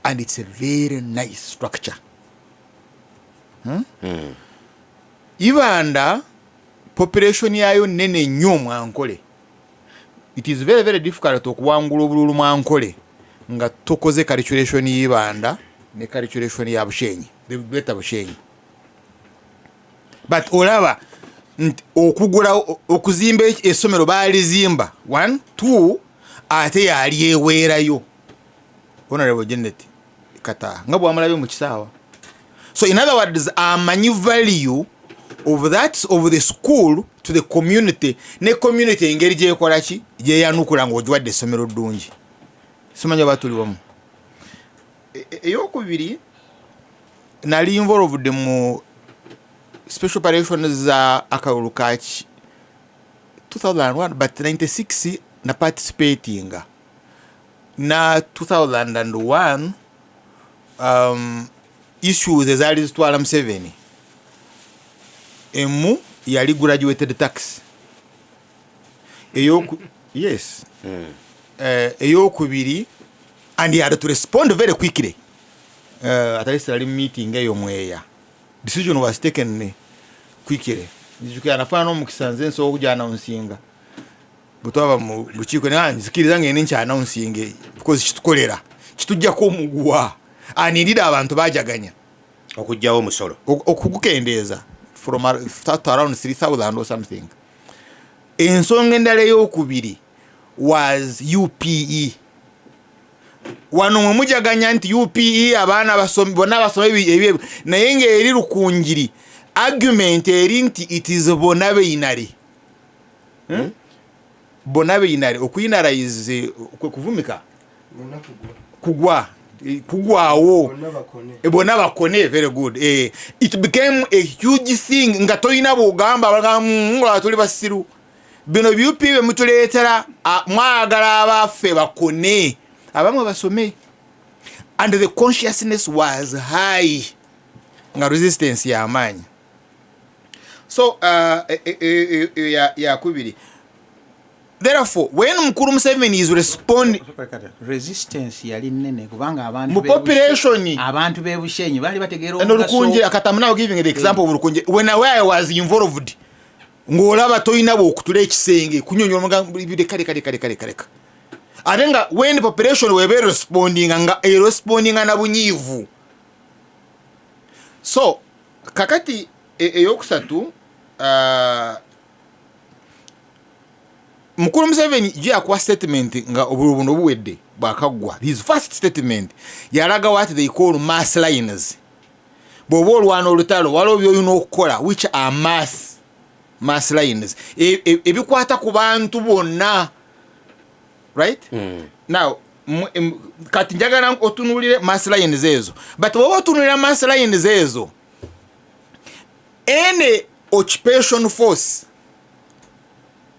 and it's a very nice structure. Ibanda population yayo nene nnyo mwankole. It is very very difficult okuwangula obululu mwankole nga tokoze calculation y'Ibanda ne calculation ya Bushenyi, the greater Bushenyi. But olaba nti okugula, okuzimba essomero baalizimba one two, ate yali eweerayo Honorable Janet Kataha nga bwamulabye mu kisaawa. So in other words, amanyi value of that, of the school to the community, ne community engeri gyekola ki, gyeyanukula ng'ogiwadde essomero ddungi. Simanyi oba tuli wamu. Eyokubiri, nali involved mu special operations za akalulu ka 2001, but 96 na participatinga. Na 2001, issues ezaali zitwala Museveni, emu yali graduated tax. Yes. Eyokubiri, and he had to respond very quickly. At least ali meeting eyo Mweya, decision was taken quickly. Nzijukira nafaana n'omukisa, nze nsobola okujja announcinga bwe twaba mu lukiiko, naye nzikiriza ngende nkya announcinge because kitukolera, kitujjako omuguwa anirira abantu bajaganya. Okugjawo omusolo. Okugukendeeza from to around 3000 or something. Ensonga endala eyokubiri was UPE. Wano mwe mujaganya nti UPE abaana bonna basome naye ng'eri Rukungiri argument eri nti it is bonna beinare. Bonna beinare, okuyinara is kwe kuvumika. Bonna kugwa. Kugwa, kugwawo. Bonna bakone. Bonna bakone, very good. It became a huge thing nga tolina bwogamba, bagamba, nga tuli basiru, bino UPE bye mutuleetera, mwagala abaffe bakone, abamwe basome. And the consciousness was high, nga resistance y'amaanyi. So yakubiri, therefore when Mukulu Museveni is responding, Resistance yali nene kubanga abantu Mu population. Abantu b'e Bushenyi baali bategeera And Rukungiri, kati I'm now giving the example of Rukungiri. When I was involved, ng'olaba tolina bwokutula ekisenge kunyonyola, reka reka reka reka reka reka. Ate nga when the population weba respondinga, nga erespondinga na bunyiivu. So kakati eyokusatu, Mukulu Museveni gye yakuwa statement nga obululu buno buwedde, bwakaggwa, his first statement yalaga what they call mass lines. Bw'oba olwana olutalo, waliwo byolina okukola which are mass lines, ebikwata ku bantu bonna, right? Now kati njagala otunuulire mass lines ezo, but bw'oba otunuulira mass lines ezo, any occupation force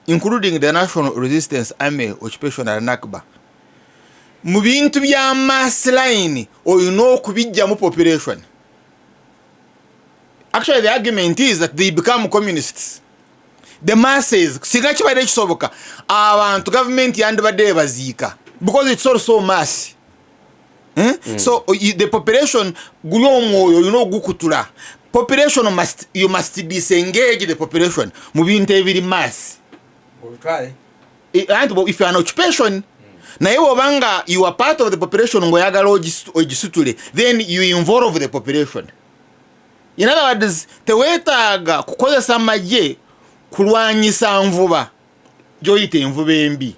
including the National Resistance Army occupation al Nakba, mu bintu bya mass line olina okubijjamu population. Actually, the argument is that they become communists, the masses. Singa kibadde kisoboka, abantu gavumenti yandibadde ebaziika because it's also mass. Eh? So the population, guli omwoyo olina ogukutula population, you must disengage the population mu bintu ebiri mass. Olutwale. Anti if you are an occupation, naye bwobanga you are part of the population ng'oyagala ogisitule, then you involve the population. In other words, teweetaaga kukozesa magye kulwanyisa nvuba gyoyita envuba embi.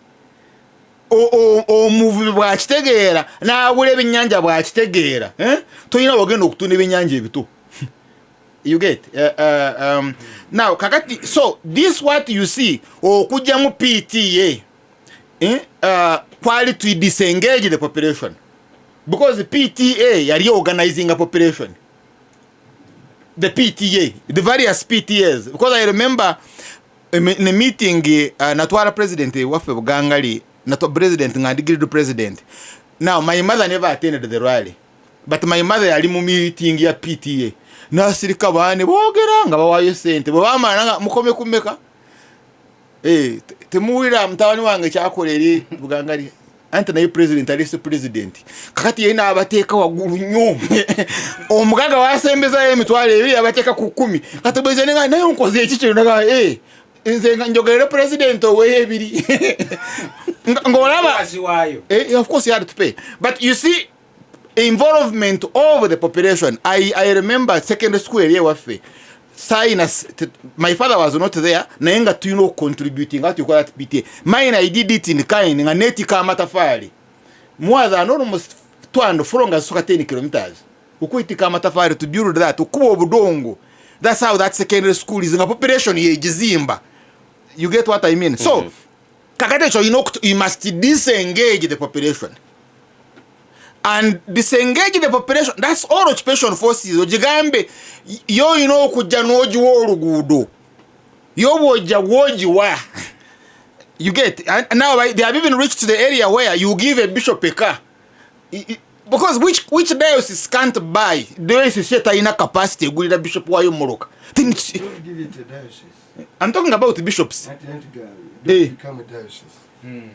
Omuvubi bwakitegeera n'agula ebyennyanja, bwakitegeera, eh? Tolina wagenda okutunda ebyennyanja ebito. You get? Now kakati, so this what you see, okugyamu PTA, eh? Kwali to disengage the population because PTA yali organizing a population, the PTA, the various PTAs, because I remember in a meeting, natwala president waffe Bugangali, natwa president nga ndi president. Now my mother never attended the rally, but my mother yali mu meeting ya PTA, nasirika, baane boogera nga bawayo sente, bwe bamala nga mukome kumeka. Eh, temuwulira mutabani wange kyakola eri Bugangali, anti naye president alese president. Kakati ye naabateeka waggulu nnyo, omugaga wasembezayo 20,000, abateeka ku 10. Kati bweze nenga naye nkoze eki kino, naga eh, nze nga njogerere president oweyo ebiri. Ng'olaba Waziwaayo. Eh, of course he had to pay. But you see, involvement of the population. I remember secondary school eri ewaffe. Sign my father was not there, naye nga tulina okucontributing nga tukola PTA. Mine, I did it in kind, nga neetika amatafaali. More than almost 200 from nga zisuka 10 kilometers. Okuyitika amatafaali to build that, okuba obudongo. That's how that secondary school is, nga population yegizimba. You get what I mean? So, kakati ekyo olina you must disengage the population and disengage the population. That's all occupation forces. Ogigambe yo olina okujja n'ogiwa oluguudo, yo bw'ojja gwogiwa. You get? And now they have even reached to the area where you give a bishop a car. Because which diocese can't buy? Diocese yetalina capacity egulira bishop wayo mmotoka. Then Don't give it a diocese. I'm talking about bishops. Don't become a diocese.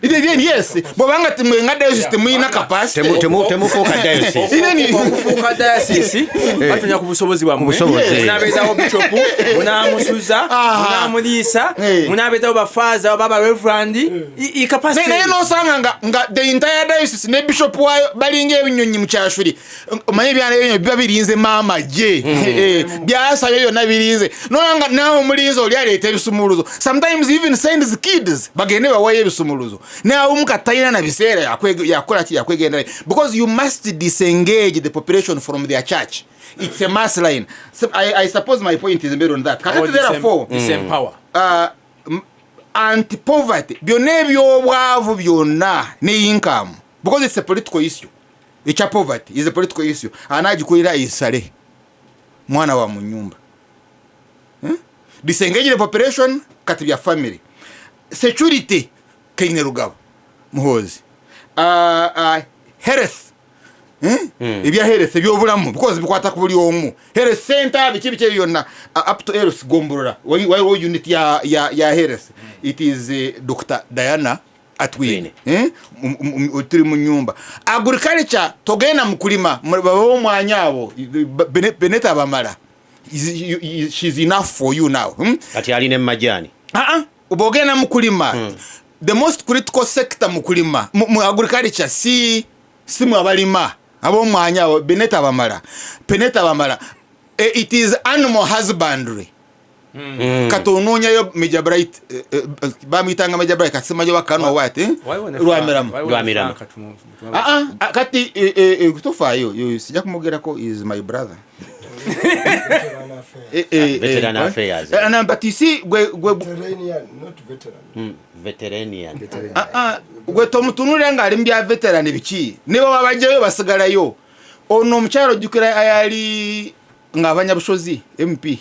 Then yes, bw'obanga mwe nga diocese temulina capacity. Temufuuka diocese. Okufuuka diocese batunya ku busobozi bwammwe. Busobozi. Munaabeezawo bishop, munaamusuza, munaamuliisa, munaabeezawo bafaaza oba ba reverend. I capacity. Naye n'osanga nga the entire diocese ne bishop waayo balinga ebinyonyi mu kyashuli. Omanyi ebyana ebinyonyi biba birinze maama gye. Byasabye byonna birinze. Nolanga naawe omulinze oli aleeta ebisumuluzo. Sometimes even sends kids bagende bawayo ebisumuluzo. Naye omuka talina na biseera yakola ki, yakwegendera. Because you must disengage the population from their church. It's a mass line. So I suppose my point is made on that. Kakati Or the therefore, the same power. Anti-poverty, byonna ebyobwavu byonna ne income, because it's a political issue. Ekya poverty is a political issue. Anaagikulira isale mwana wa mu nyumba. Disengage the population kati bya family. Security Kainerugaba Muhoozi. Health. Ebya health ebyobulamu because bikwata ku buli omu. Health center biki biki byonna, up to health gombolola. Waliwo unit ya health. It is Dr. Diana Atwine. Tuli mu nyumba. Agriculture togenda mu kulima baba omwanya abo Beneta bamala. She's enough for you now. Kati alina majani. Ubogenda mu kulima. The most critical sector mu kulima mu agriculture si mu abalima ab'omwanya abo Beneta bamala. Beneta bamala. It is animal husbandry. Kati onoonyayo Major Bright, bamuyitanga Major Bright, kati simanyi oba Kano what, Lwamirama. Lwamirama. Kati, tofaayo, sijja kumwogerako, is my brother. Veteran affairs. But you see, gwe Veteranian, not veteran. Veteranian. Gwe tomutunulira ng'ali mu bya veteran biki? Ne baba bajjayo basigalayo. Ono omukyala ojjukira ayali ng'abanyabushozi MP.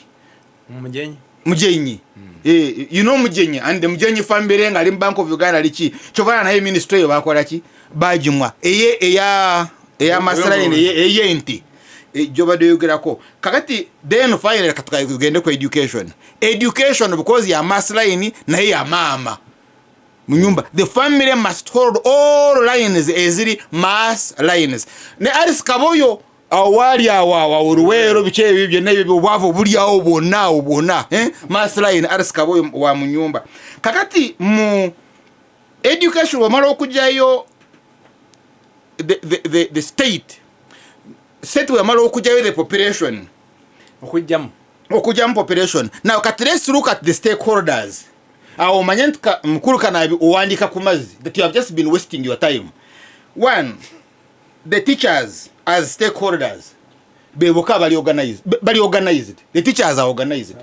Mugenyi. Mugenyi. You know Mugenyi, and the Mugenyi family ng'ali mu Bank of Uganda liki. Kyova naye ministry eyo bakola ki? Bagimwa. Eye eya masalayini eye nti. Gy'obadde oyogerako. Kakati then finally katugende ku education. Education because ya mass line naye ya maama. Mu nyumba the family must hold all lines eziri mass lines. Ne Alice Kaboyo awali awa oluweero biki ebyo byonna ebyo obwavu buli awo bwonna bwonna, mass line Alice Kaboyo wa mu nyumba. Kakati mu education wamala okujjayo the state set wamala okujjayo the population okujjamu population. Now kati let's look at the stakeholders. Awo omanye nti mukulu Kanabi owandiika ku mazzi that you have just been wasting your time. One, the teachers as stakeholders beboka bali organized. Bali organized. The teachers are organized.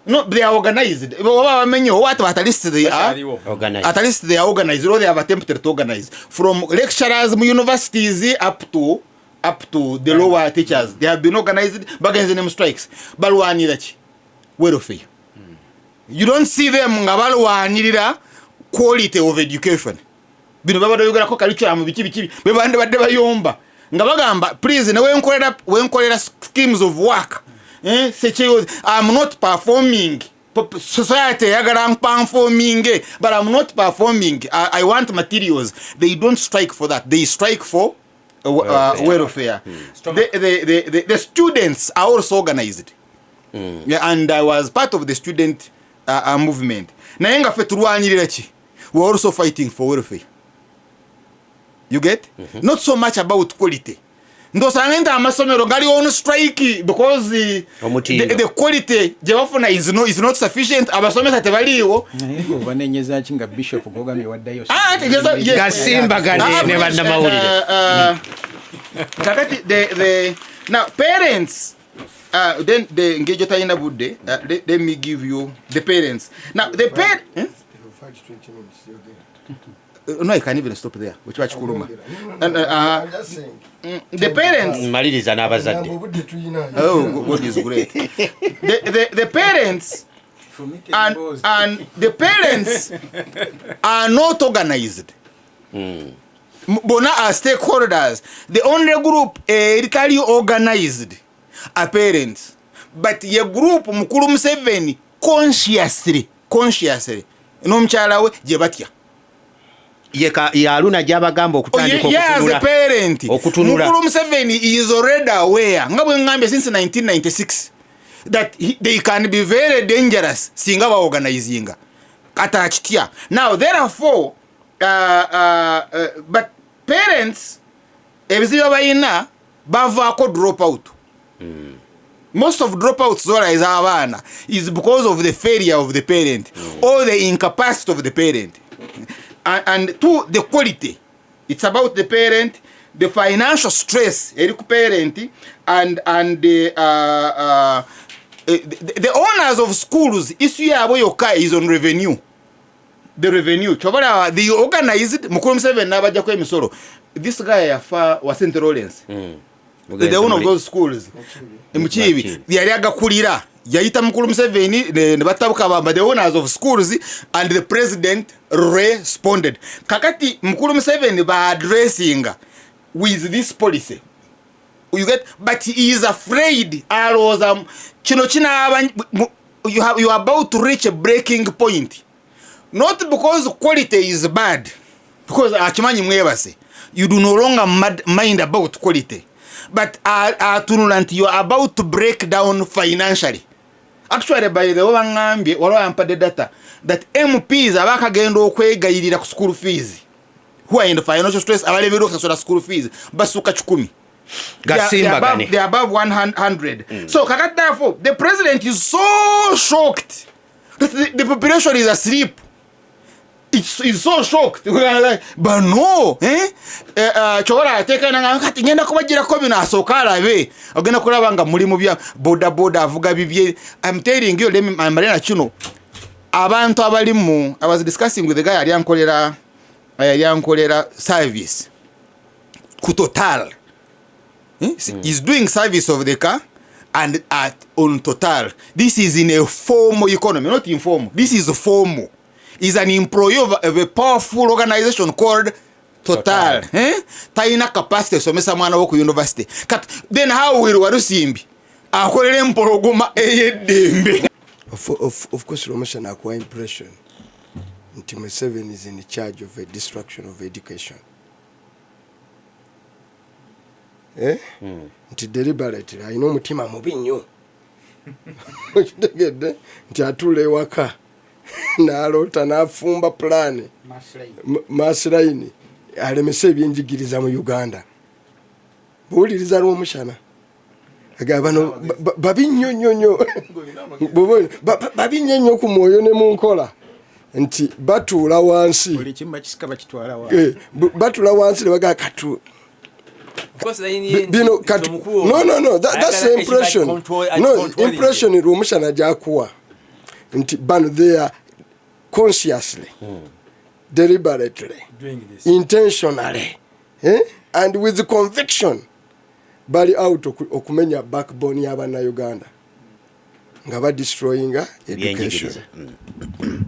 No, they are organized. Oba bamenye what at least they are organized. At least they are organized or they have attempted to organize. From lecturers mu universities up to the lower teachers. They have been organized bagenze ne mu strikes. Balwanira ki? Welfare. You don't see them nga balwanirira quality of education. Bino babadde yogerako curriculum biki biki be bande badde bayomba nga bagamba please ne wenkolera schemes of work. I'm not performing. Society eyagala performing, but I'm not performing. I want materials. They don't strike for that. They strike for welfare. The students are also organized. Yeah, and I was part of the student movement. Naye nga ffe tulwanirira ki? We're also fighting for welfare. You get? Not so much about quality. Ndosanga nti amasomero gali on strike because the quality gye bafuna is not sufficient. Abasomesa tebaliiwo. Naye obanenyeza ki nga bishop gw'ogambye waddayo? Gasimbagane ne bannamawulire. Kakati the now parents then the engage talina budde, let me give you the parents. Now the parents 20 minutes. No, I can even stop there. Which kikuluma. I'm just saying. The parents. Maliriza n'abazadde. Oh, God is great. The parents And the parents are not organized. Bona are stakeholders. The only group eritali organized are parents, but ye group mukulu Museveni consciously n'omukyala we gye batya. Yaluna gyabagamba okutandika. Oh, yeah, as a okutunula. Parent. Okutunula. Mukulu Museveni is already aware, nga bwe ngambye, since 1996 that they can be very dangerous singa baorganizinga. Kati akitya. Now therefore, but parents ebizibu bayina bavaako drop out. Most of dropouts zola ez'abaana is because of the failure of the parent or the incapacity of the parent, and two, the quality. It's about the parent, the financial stress eri ku parent, and the owners of schools, issue yaabwe yokka is on revenue, the revenue. Kyobalaba the organized mukulu Museveni n'abajjako emisolo. This guy yafa wa St Lawrence, the owner of those schools, Mukiibi. Mukiibi. Yali agakulira, yayita mukulu Museveni ne batabuka bamba, the owners of schools, and the president responded. Kakati mukulu Museveni ba addressinga with this policy, you get? But he is afraid, alowooza kino kinaaba you are about to reach a breaking point, not because quality is bad, because akimanyi mwebase, you do no longer mind about quality, but atunula nti you are about to break down financially. Actually, by the way, baŋŋambye, waliwo yampadde data that MPs abakagenda okwegayirira ku school fees, who are in the financial stress, abalemererwa okusasula school fees, basuka 100. Gasimbagane. They are above 100. So kakati therefore the president is so shocked that the population is asleep. It's so shocked. Bano, eh? Kyobola ateeka kati ngenda kubagirako bino, asooka alabe ogenda kulaba nga muli mu bya boda boda, avuga bibye. I'm telling you, let me male na kino. Abantu abali mu, I was discussing with the guy yali ankolera service ku Total. Eh? He's doing service of the car and at on Total. This is in a formal economy, not informal. This is formal. He's an employee of a powerful organization called Total. Total. Eh? Talina capacity esomesa mwana wo ku university. Kat, then how will Walusimbi akolera empologoma ey'eddembe? Of course, Rwomushana akuwa impression nti Museveni is in charge of a destruction of education. Eh? Nti deliberately alina omutima mubi nnyo. Okitegedde nti atuula ewaka n'aloota n'afumba pulaani mastermind alemese ebyenjigiriza mu Uganda. Buwuliriza Rwomushana agamba bano babi nnyo nnyo nnyo. Babi nnyo nnyo ku mwoyo ne mu nkola nti batuula wansi. Buli kimu bakisika bakitwala wa. Eh, batuula wansi ne bagamba katu bino kati. No, that's the impression. No, impression Rwomushana gyakuwa nti bano they are consciously, deliberately, intentionally, eh? And with conviction bali out okumenya backbone y'abannayuganda nga badestroyinga education. Ebyenjigiriza.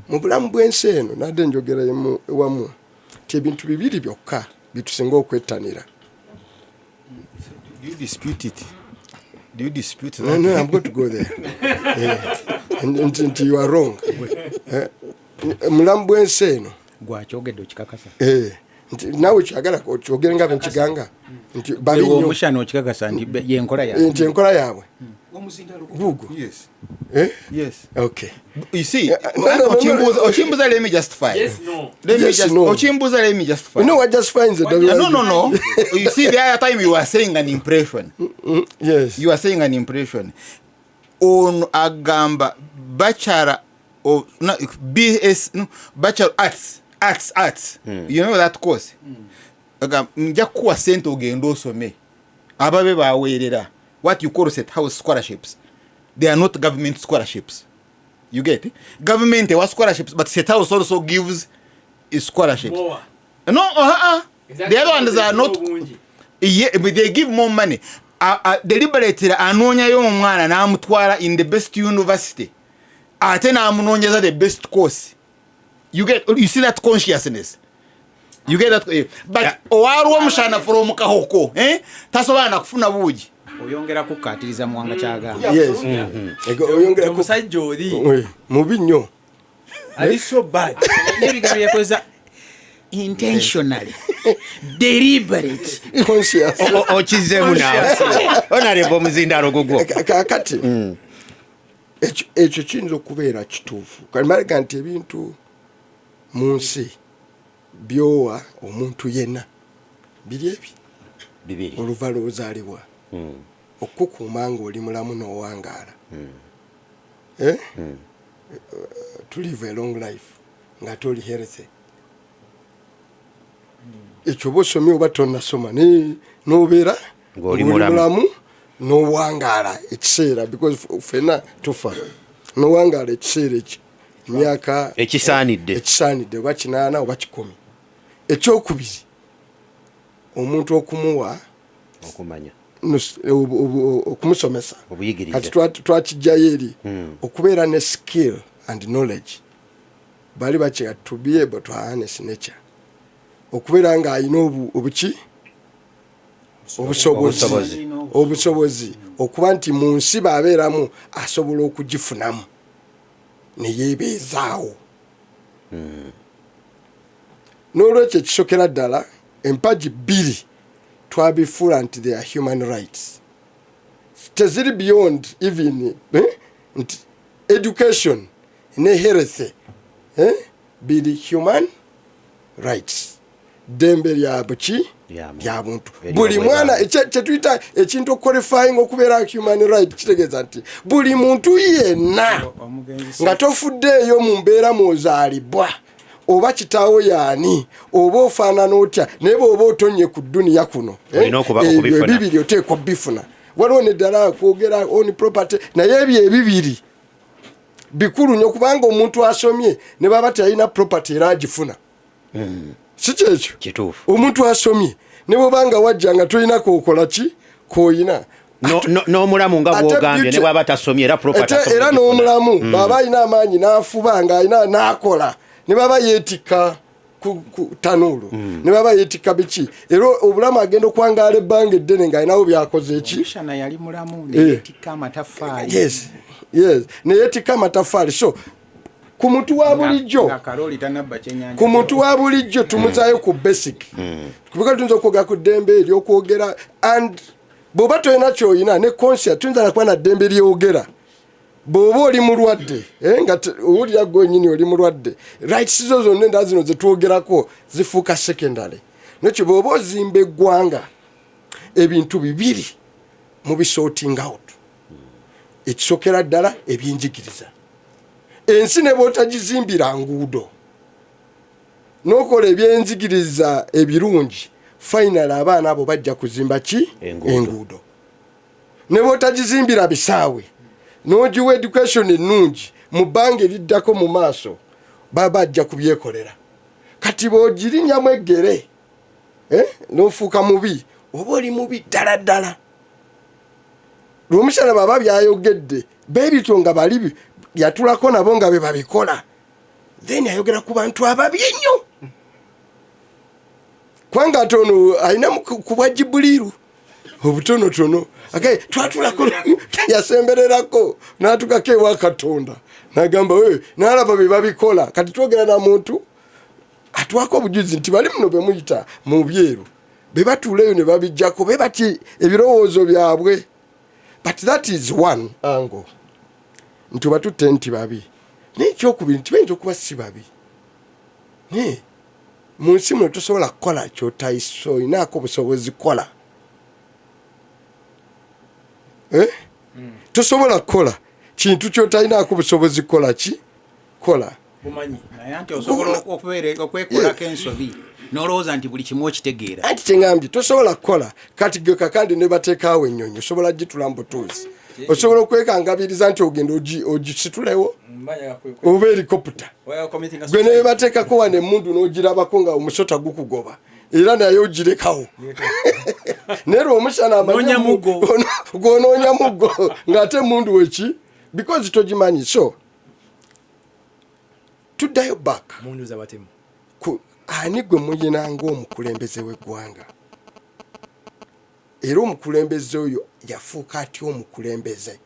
Mu bulamu bw'ensi eno nadde njogera ewamu ti ebintu bibiri byokka bitusinga okwettanira. Do you dispute it? Do you dispute No, I'm going to go there. Yeah. Nti you are wrong. Eh, mulamu bw'ensi eno. Gwakyogedde okikakasa. Eh, nti naawe kyagala okyogere nga bwenkiganga nti babi nnyo. Omushana okikakasa nti yenkola yaabwe. Nti enkola yaabwe bugo. Yes. Eh? Yes. Okay. You see, No. Okimbuza, let me justify. Yes, no. Let me Yes, just, no. Okimbuza, let me justify. You know what justifying the No. You see, the other time you were saying an impression. Yes. You are saying an impression. Ono agamba bachelor of, no, BS, no, bachelor arts. You know that course. Agamba nja kukuwa sente ogende osome. Ababe baweerera. What you call State House scholarships. They are not government scholarships. You get it? Government ewa scholarships, but State House also gives scholarships. More. No, The other ones are not. Yeah, but they give more money. Deliberately anoonyayo omwana n'amutwala in the best university. Ate n'amunoonyeza the best course. You get, you see that consciousness, you get that, but owaliwo omushana from Kahoko, eh? Tasobola nakufuna buugi. Oyongera kukkaatiriza Muwanga kyagamba. Yes. Oyongera Omusajja oli mubi nnyo. Ali so bad. N'ebigambo yakozesa intentionally, deliberate. Conscious. Okizzeemu naawe, honorable, omuzindaalo gugwo. Kaakati ekyo kiyinza okubeera kituufu. Kalimaleka nti ebintu mu nsi byowa omuntu yenna biri ebi Bibiri. Oluva lwozaalibwa, okukukuuma ng'oli mulamu n'owangaala, eh? To live a long life nga toli healthy. Ekyo oba osomye oba tonnasoma, n'obeera ng'oli ng'oli mulamu. Mulamu n'owangaala ekiseera, because ffenna tufa, n'owangaala ekiseera ekyo, emyaka ekisaanidde. Ekisaanidde, oba 80 oba 100. Ekyokubiri, omuntu okumuwa okumanya, okumusomesa. Obuyigirize. Kati twakijjayo eri okubeera ne skill and knowledge. Bali bakira to be able to harness nature, okubeera ng'alina obuki, obusobozi. Obusobozi. Obusobozi okuba nti mu nsi baabeeramu asobola okugifunamu neyeebeezaawo. N'olwekyo ekisokera ddala, empagi bbiri twabifuula nti they are human rights, teziri beyond even, eh, nti education ne health, eh, biri human rights, ddembe lya buki? Lya muntu. Lya buntu. Erya Buli obwebange. mwana, kyetuyita ekintu okuqualifying okubeera human right, kitegeeza nti buli muntu yenna Omugenzi nga tofuddeeyo mu mbeera mwozaalibwa, oba kitaawo yaani, oba ofaanana otya, naye bw'oba otonnye ku dduniya kuno, eh, Olina ebyo okubifuna. ebibiri oteekwa bifuna. Waliwo neddala kwogera own property, naye ebyo ebibiri bikulu nnyo, kubanga omuntu asomye ne baba teyalina property era agifuna, si kyekyo? Kituufu. Omuntu asomye ne bwobanga wajja nga tolina kokola ki koyina. N'omulamu nga Ate bwogambye, ne bwaba tasomye era property ate asobola era okugifuna. n'omulamu bw'aba alina amaanyi n'afuba ng'alina n'akola, ne baba yeetikka ku tanuulu, ne baba yeetikka biki, era obulamu agenda okwangaala ebbanga eddene ng'alinawo byakoze eki. Omushana yali mulamu neyetikka amataffaali. Yes, neyeetikka amataffaali. So ku muntu wa bulijjo, Nga kalooli tanabba kyenyanja. ku muntu wa bulijjo tumuzaayo ku basic, kubanga tuyinza okwogera ku ddembe eryokwogera, and bw'oba tolina kyoyina ne conscious, tuyinza nakuba na ddembe lyogera. Bw'oba oli mulwadde, eh, nga owulira gwenyini oli mulwadde, rights zo zonna endala zino zetwogerako zifuuka secondary. Nekyo bw'oba ozimba eggwanga, ebintu bibiri mu sorting out. Ekisokera ddala, ebyenjigiriza. Ensi ne bw'otagizimbira nguudo, n'okola ebyenjigiriza ebirungi, final abaana abo bajja kuzimba ki? Enguudo. Enguudo. Ne bw'otagizimbira bisaawe, n'ogiwa education ennungi, mu bbanga eriddako mu maaso baba bajja kubyekolera. Kati bw'ogirinyamu eggere, eh, n'ofuuka mubi, oba oli mubi ddala ddala. Lwomukyala baba byayogedde beebityo nga bali yatulako nabo nga be babikola, then ayogera ku bantu ababi ennyo, kubanga ate ono alina ku bwa Jibuliiru obutonotono. Ake twatulako, yasembererako n'atukako ewa Katonda n'agamba, "We," n'alaba bye babikola. Kati twogera na muntu atwako obujuzi nti bali muno bemuyita mu byeru be batuula eyo ne babijjako be bati ebirowoozo byabwe. But that is one angle, nti obatutte nti babi, naye ekyokubiri nti bayinza okuba si babi, naye mu nsi muno tosobola kukola kyotaiso olinaako obusobozi kukola. Eh? Tosobola kukola kintu kyotalinaako busobozi kukola ki kola. Bumanyi. Naye anti osobola okubeera okwekolako ensobi n'olowooza nti buli kimu okitegeera. Anti kyeŋambye, tosobola kukola. Kati gwe kakandi ne bateekaawo ennyonyi, osobola gitula mu butuuzi, osobola okwekangabiriza nti ogenda ogisitulewo oba helicopter, gwe ne bateekako wano emundu n'ogirabako nga omusota gukugoba, era naye ogirekawo. Naye lwomushana Noonya muggo. Gwonoonya muggo ng'ate emundu weki, because togimanyi. So Tuddayo back. Mundu z'abatemu. Ku ani gwe muyina ng'omukulembeze w'eggwanga, era omukulembeze oyo yafuuka atya omukulembeze,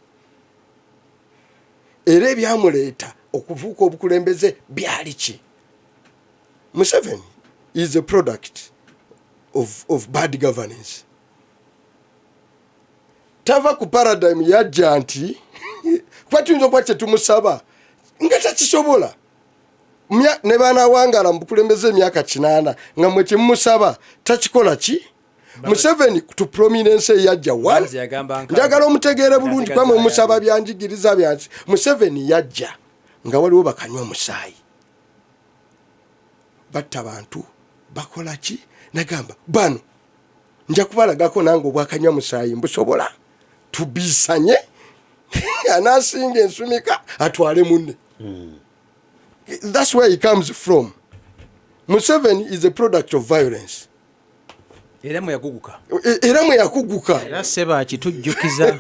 era ebyamuleeta okufuuka obukulembeze byali ki? Museveni is a product of bad governance. Tava ku paradigm yajja nti kuba tuyinza okuba kyetumusaba nga takisobola. Ne banawangala mu bukulembeze emyaka 80 nga mwe kyemumusaba takikola ki. Museveni to prominence yajja one. Banzi yagamba Njagala omutegeere bulungi. Yasigaza Kwamwe musaba ayambe. byanjigiriza byansi. Museveni yajja nga waliwo bakanywa omusaayi, batta bantu, bakola ki, nagamba bano nja kubalagako nange obwakanywa musaayi mbusobola, tubisanye, anasinga ensumika atwale munne. That's where he comes from. Museveni is a product of violence. Era mwe yaguguka. Era mwe yakuguka. Era seba akitujjukiza.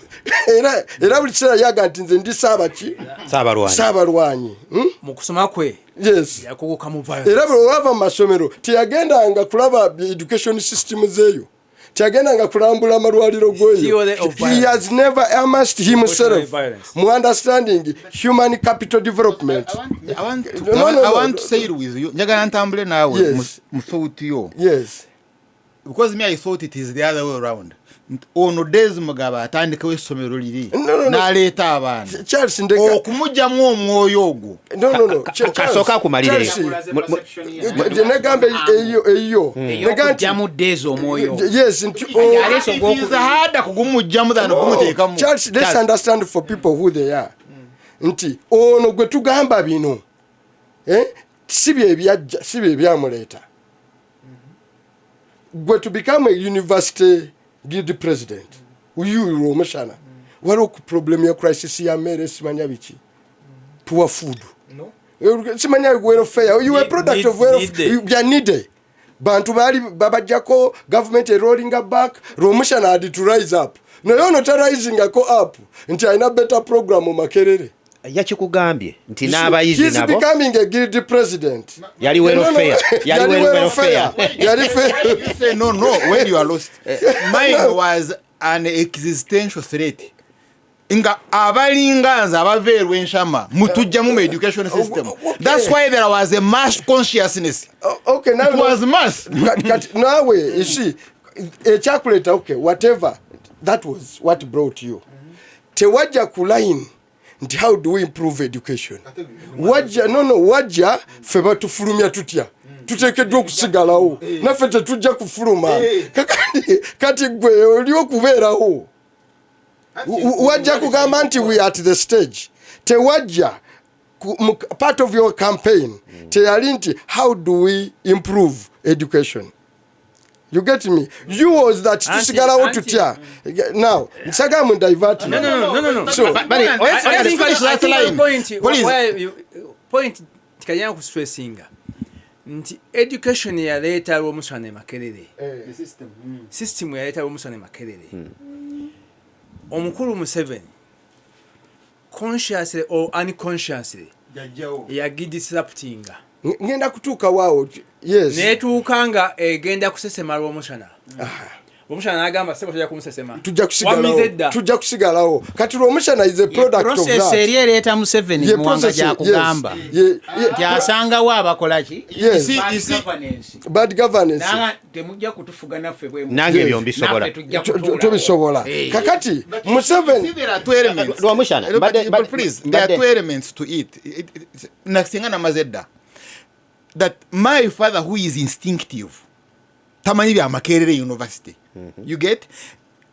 Era buli kiseera yaga nti nze ndi saabaki. Saabalwanyi. Saabalwanyi? Mu kusoma kwe Yes. yakuguka mu violence. Era bwe wava mu masomero teyagendanga kulaba education system zeeyo, teyagendanga kulambula amalwaliro gweyo. Theory of He violence. has never amassed himself Violence. mu understanding human capital development. I want to, No, no, I want no. to say it with you. Njagala ntambule naawe mu thought yo. Yes. Because me, I thought it is the other way around. Nti ono Daisy Mugabo atandikawo essomero liri No. n'aleeta abaana Charles, ndeka. okumugyamu omwoyo ogwo. No. Kasooka akumalire. Charles, negamba eyo nega nti Ey'okugyamu Daisy omwoyo. Yes, nti Aleese It is harder kugumugyamu than okumuteekamu. Charles, let's understand for people who they are, nti ono gwe tugamba bino, eh, si bye byajja, si bye byamuleeta gwe to become a university guild president. Uyu Omushana, waliwo ku problem ya crisis ya mmere, simanya biki, poor food, simanya welfare. You were product of welfare. Needed. Bya needed bantu baali babajjako government erollinga back. Rwomushana had to rise up, naye ono tarisingako up nti alina better program mu Makerere. Yakikugambye nti n'abayizi He's nabo becoming a guild president. Yali welfare. No. Yali Yali welfare. Yali fair. You say no when you are lost. Mine was an existential threat nga abalinga nze abava erwenshama mutujjamu mu education system. That's why there was a mass consciousness. Okay, now It was mass. Kati naawe, you see, ekyakuleeta, okay, whatever that was, what brought you, tewajja ku line nti how do we improve education. Wajja no, wajja ffe batufulumya tutya, tuteekeddwa okusigalawo, naffe tetujja kufuluma. Kakati kati gwe oli okubeerawo, wajja kugamba nti we are at the stage. Tewajja part of your campaign teyali nti how do we improve education. You get me? You was that tusigalawo tutya. Now nsagala mu divert. No. So I Let's think finish I that think line. point, Please. where point tikajana kustressinga nti education yaleeta Lwomushana e Makerere, system yaleeta Lwomushana e Makerere. Omukulu Museveni, consciously or unconsciously, yagidisruptinga. Ngenda kutuuka waawo, yes. Netuuka nga egenda kusesema Lwomushana. Lwomushana n'agamba, "Sebo, tojja kumusesema." Tujja kusigalawo. Wamize dda. Tujja kusigalawo. Kati Lwomushana is a product of Process that. eri ereeta Museveni Ye Muwanga process, gyakugamba yes. nti asangawo abakola ki? Yes. Bad You see- governance. Bad governance. Nanga temujja kutufuga naffe bwe Nange ebyo mbisobola. Naffe tujja kutuulawo. Tubisobola. Kakati Museveni See, there are two elements. Lwomushana, But please, there are two elements to it. Nasinga namaze dda that my father, who is instinctive, tamanyi bya Makerere University. You get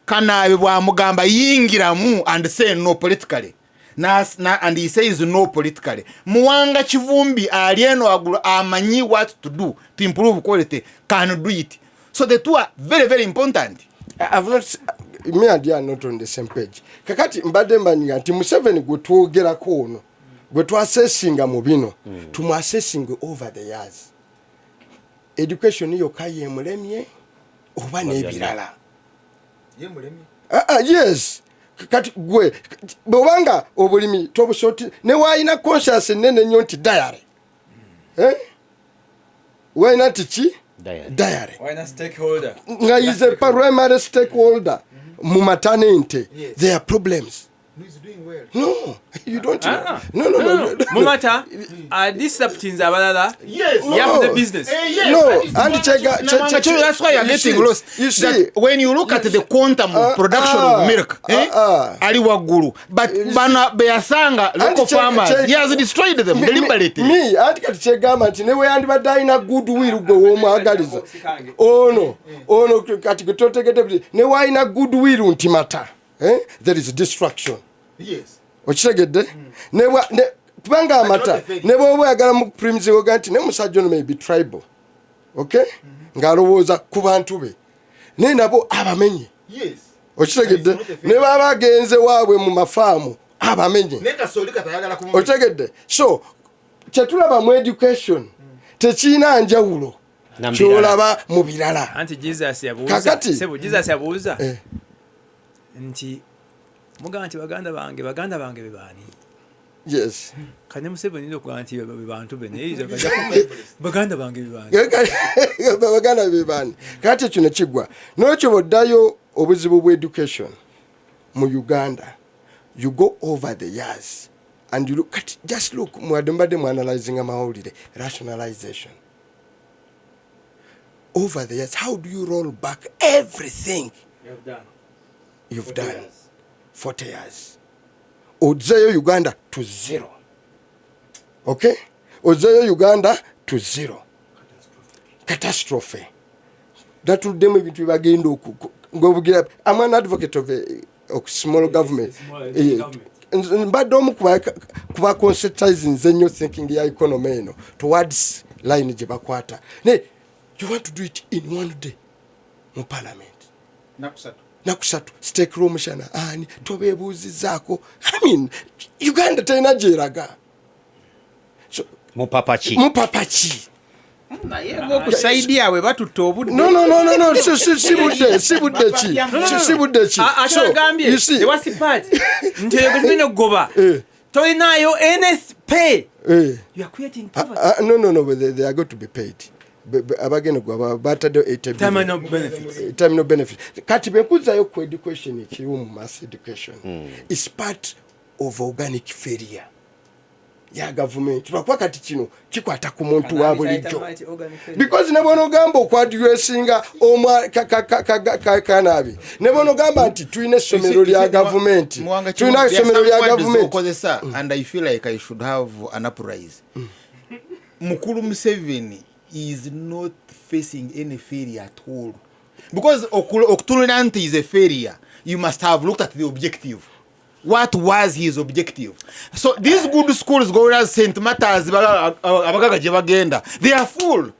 kanaabe bwamugamba yingiramu and say no politically. Na, and he says no politically. Muwanga Kivumbi ali eno waggulu amanyi what to do to improve quality, can do it. So the two are very, very important. I've not, me and you are not on the same page. Kakati mbadde mbanyiga nti Museveni gwe twogerako ono, gwe twasesinga mu bino, tumwasesinge over the years, education yokka yemulemye oba n'ebirala? Ah, ah, yes. Kati gwe bwobanga obulimi tobusoti ne wayina conscience nene nnyo nti dairy. Eh? Why not ki Dairy. Dairy. Why not stakeholder? Nga is a primary stakeholder mu mata n'ente. Yes. There are problems. No, he's doing well. No, you don't know. Ah. No. Mumata adisruptinze abalala. Yes. No. Yafu the business. Eh, yes. No, That is and one- chega- that's why you're you getting see, lost. you see. That when you look at the quantum of production of milk, eh, ali waggulu, but bano beyasanga local farmers, he has destroyed them deliberately. Me anti kati kyegamba nti newe yandibadde alina goodwill gwe womwagaliza ono kati gwe totegedde buti newe alina goodwill nti mata, eh? There is destruction. Yes. Okitegedde? Kubanga amata not a failure. ne bwoba oyagala mu primizigoga nti ne musajja ono may be tribal, okay, ng'alowooza ku bantu be, naye nabo abamenye. Yes. Okitegedde? It's not a failure. Ne baba agenze waabwe mu mafaamu abamenye. Naye kasoli katayagala kumumenya. Okitegedde? So kyetulaba mu education tekiina njawulo Na mu birala. kyolaba mu birala. Anti Jesus yabuuza. Kakati. Sebo, Jesus yabuuza Eh. nti mugamba nti baganda bange, baganda bange be baani? Yes. Kati ne Museveni yinza okugamba nti be bantu be, naye yinza okugamba baganda bange be baani? Baganda be baani? Kati ekyo ne kiggwa. N'olwekyo bw'oddayo obuzibu bw'education mu Uganda, you go over the years and you look, kati just look, mwadde mbadde mu analyzing amawulire, rationalization over the years, how do you roll back everything you've done 40 years? Ozzeeyo Uganda to zero, okay? Ozzeeyo Uganda to zero, catastrophe. Natuddemu ebintu byebagenda ngaobugira. I'm an advocate of small government. Small government. Mbadde omu kuba conceptualizing ennyo thinking ya economy eno towards line gye bakwata, naye you want to do it in one day mu parliament nakusatu stake Rwomushana ani tobeebuuzizaako. I mean, Uganda terina gyeraga. So, Mupapa ki? Mupapa ki? Naye ku side yaabwe batutta obudde. No, si budde ki, si budde ki. Ate So, agambye you see, the worst part nti eyo tulina okugoba tolinayo nsp. You are creating poverty. No, but they are going to be paid. Abagenda gwa bataddeyo 80 billion. Terminal benefits. Terminal benefit. Kati bwekuzzayo ku education ekiriwo mu mass education is part of organic failure ya gavumenti, lwakuba kati kino kikwata ku muntu wa bulijjo, because ne bwonogamba okwaddressinga kanaabi, ne bwonogamba nti tulina essomero lya gavumenti, tulina essomero lya gavumenti. Okozesa, and I feel like I should have an uprise. Mukulu Museveni is not facing any failure at all, because okutunulira nti is a failure, you must have looked at the objective. What was his objective? So these good schools going as St Matters, abagaga gye bagenda, they are full.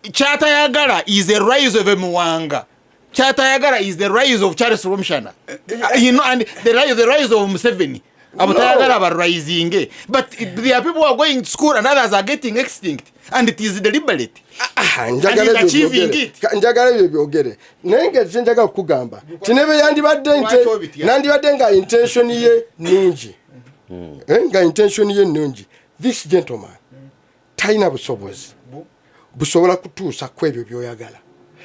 Kyatayagala is a rise of Muwanga. Kyatayagala is the rise of Charles Rwomushana and the rise of Museveni. Abatayagala abarising, but there are people who are going to school and others are getting extinct, and it is deliberate. Ah, njagala And ebyo he's achieving byogere. it. Njagala ebyo byogere, naye nga kye njagala kukugamba tinebe yandibadde Lwaki obitya? nandibadde nga intention ye nungi. Eh, nga intention ye nungi, this gentleman talina busobozi busobola kutuusa ku ebyo byoyagala.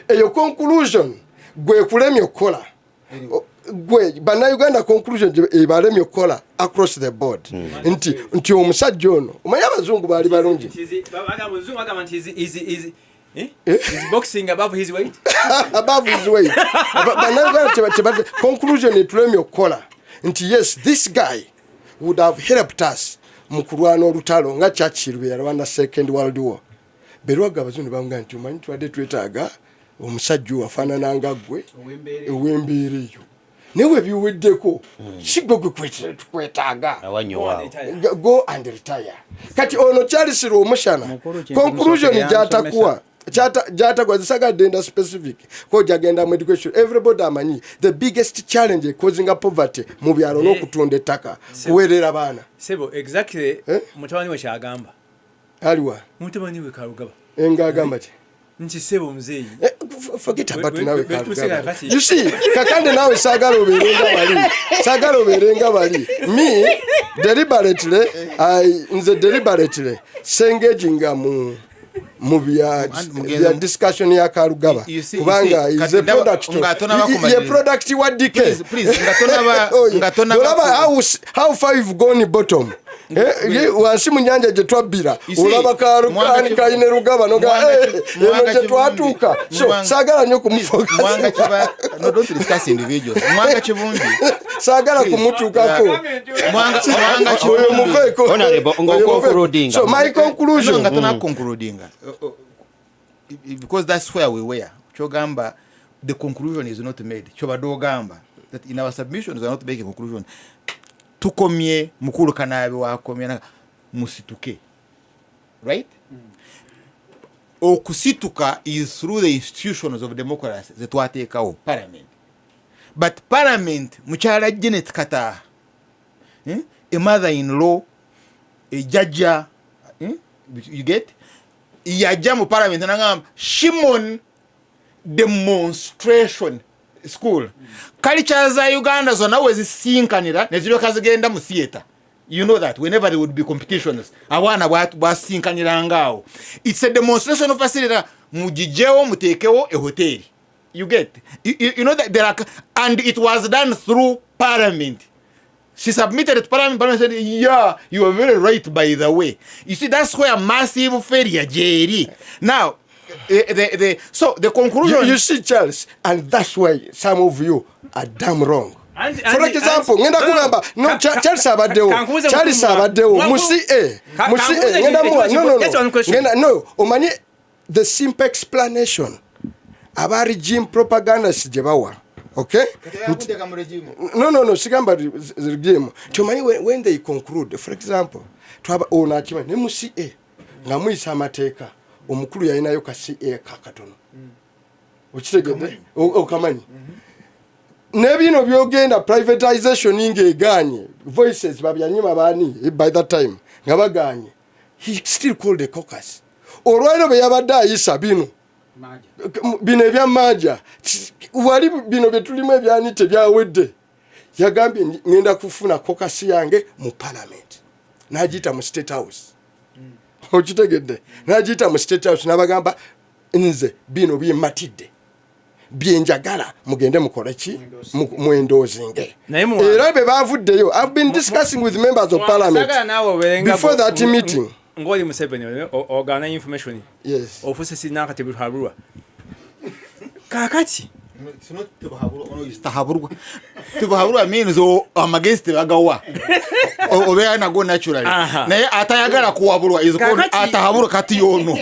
Eyo conclusion gwe kulemye okukola. Gwe bannayuganda conclusion gye ebalemye okukola across the board nti omusajja ono, omanyi abazungu baali balungi. Muzungu agamba nti is boxing above his weight. Above his weight. Bannayuganda conclusion etulemye okukola nti yes, this guy would have helped us mu kulwana olutalo nga Churchill bwe yalwana Second World War. Berwaga abazungu bamuga nti omanyi tubadde twetaaga omusajja oyo afaanana nga ggwe ow'embeera eyo, naye we biweddeko si gwe gwe tukwetaaga. Awanyo waawo. Go and retire. Kati ono Charles Rwomushana Mukulu kintu conclusion Musoke gyatakuwa gyatakuwa zisagadde nda specific ko jagenda mu education. Everybody amanyi the biggest challenge causing poverty mu byalo n'okutunda ettaka kuweerera baana. Sebo, exactly. Eh? Mutabani we kyagamba. Aliwa? Mutabani we Karugaba. Nga agamba ki? Nti sebo muzeeyi. Forget about nawe Karugaba. You see, kakande nawe saagala obeerenga bali, saagala obeerenga bali. Me deliberately, nze deliberately sengaginga mu bya discussion ya Karugaba, kubanga is a product, ye product wa DK. Please, nga tonaba Olaba how far you've gone bottom. Wansi mu nyanja gye twabbira, olaba Karukani Kayine Rugaba noga eno gye twatuuka. So saagala nnyo kumufoka. No, don't discuss individuals. Mwanga Kivumbi. Saagala kumutuukako. Mwanga Oyo muveeko. Honorable, ng'oconcludinga. So my conclusion. Nga tona concludinga. Because that's where we were. Kyogamba, the conclusion is not made. Kyobadde ogamba that in our submissions we are not making conclusion. Tukomye mukulu Kanaabe wakomye musituke. Right? Okusituka is through the institutions of democracy zetwateekawo parliament. But parliament mukyala Janet Kataha, a mother-in-law, a jjajja, you get? Yajja mu parliament n'agamba Shimon demonstration school. Culture za Uganda zonna we zisinkanira ne ziryoka zigenda mu theatre. You know that whenever there would be competitions, abaana basinkaniranga awo. It's a demonstration of facility. Mugijewo muteekewo a hotel. You get? You know that there are, and it was done through parliament. She submitted it to parliament. Parliament said, yeah, you are very right, by the way. You see, that's where massive failure, Jerry. Now, so the conclusion... You see, Charles, and that's why some of you are damn wrong. For example, ngenda kugamba, no, Charles abaddewo, Charles abaddewo, musi A, musi A, ngenda muwa, no, no, no, ngenda, no, omanyi, the simple explanation, aba regime propagandists gye bawa, okay? No, no, no, sigamba regime. Kyomanyi, when they conclude, for example, twaba, ono akimanyi, ne musi A, nga muyisa amateeka, omukulu yalinayo ka CA kakatono. Okitegedde? Okamanyi. N'ebino byogenda privatization ng'egaanye, voices babyanyima baani by that time nga bagaanye. He still called the caucus. Olwaliro bwe yabadde ayisa bino, bino ebya maja, wali bino bye tulimu ebyani tebyawedde. Yagambye ngenda kufuna caucus yange mu parliament. N'agiyita mu State House. Okitegedde? N'agiyita mu State House n'abagamba nze bino byemmatidde. Byenjagala mugende mukole ki? Mwendoozinge. Naye muwanga. Era bwe bavuddeyo, I've been discussing with members of parliament Saagala naawe obeere nga before that meeting. Ng'oli Museveni, ogaana information. Yes. Ofuuse sinaka tebuhabulwa. Kaakati. It's not tebuhabulwa, ono is tahabulwa. Tebuhabulwa means amagezi tebagawa. Obeera nago naturally. Naye atayagala kuwabulwa is called atahabulwa kati yono.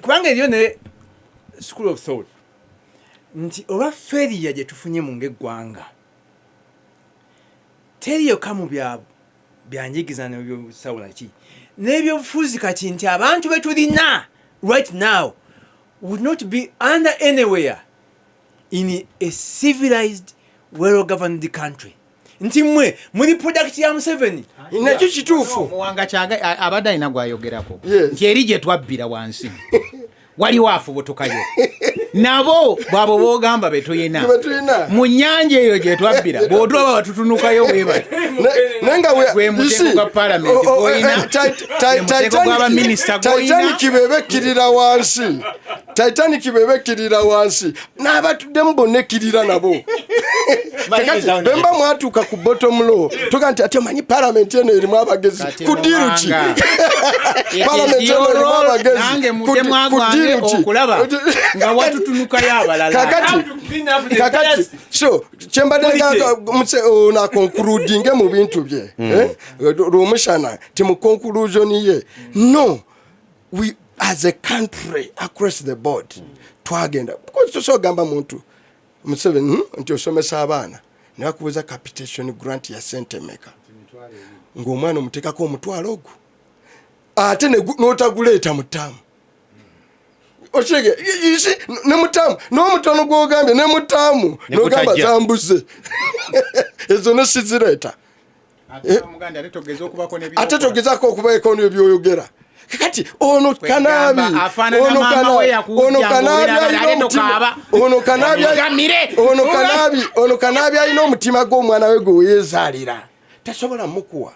Kubanga eriyo ne school of thought nti olwa failure gye tufunye mu ng'eggwanga teriyoka mu byanjigiriza n'ebyobusawo ki n'ebyobufuzi kati nti abantu be tulina right now would not be under anywhere in a civilized, well-governed country. Nti mmwe muli product ya Museveni. Nakyo kituufu. Muwanga kyaga, abadde alina gw'ayogerako. Yes. Nti eri gye twabbira wansi. Waliwo afubutukayo. Nabo bwabo b'ogamba be tuyina. Be tuyina. Mu nnyanja eyo gye twabbira, bw'otulaba batutunukayo bwe bati. Naye nga we- Gwe you muteeko see, gwa parliament gw'olina, gwe muteeko gw'abaminisita gw'olina. Titanic bw'eba ekkirira wansi. Titanic bw'eba ekkirira wansi. N'abatuddemu bonna ekkirira nabo. Kakati, bwe mba mwatuuka ku bottom low, tuga nti ate omanyi parliament eno erimu abagezi. Kati Ku ddiiru ki? Muwanga. Parliament eno erimu abagezi. Nange mutemwa Ku gwange ddiiru ki? okulaba nga watutunukayo abalala. Kakati, so, kyembadde ngamba, ono akonkuludinge mu bintu bye. Lwomushana, ti mu conclusion ye. No, we as a country across the board, twagenda. Because tosobola kugamba muntu, Museveni, nti osomesa abaana, ne bakubuuza capitation grant ya ssente mmeka. Ng'omwana omuteekako omutwalo ogwo. Ate n'otaguleeta mu ttaamu. Okirege, you see, ne mu ttaamu, n'omutono gw'ogambye, ne mu ttaamu, Ne n'ogamba gutajja. zambuze. Ezo ne sizireeta. Ate Omuganda ate togeza okubaako ne Ate by'okola. togezaako okubaako ne by'oyogera. Kakati ono Kanaabi, Afaanana ono maama we yakujja ono Kanaabi ng'owera alina ate omutima- tokaaba. ono Kanaabi Mugamire. ono Kanaabi, ono Kanaabi alina omutima gw'omwana we gwe weyeezaalira, tasobola mukuwa.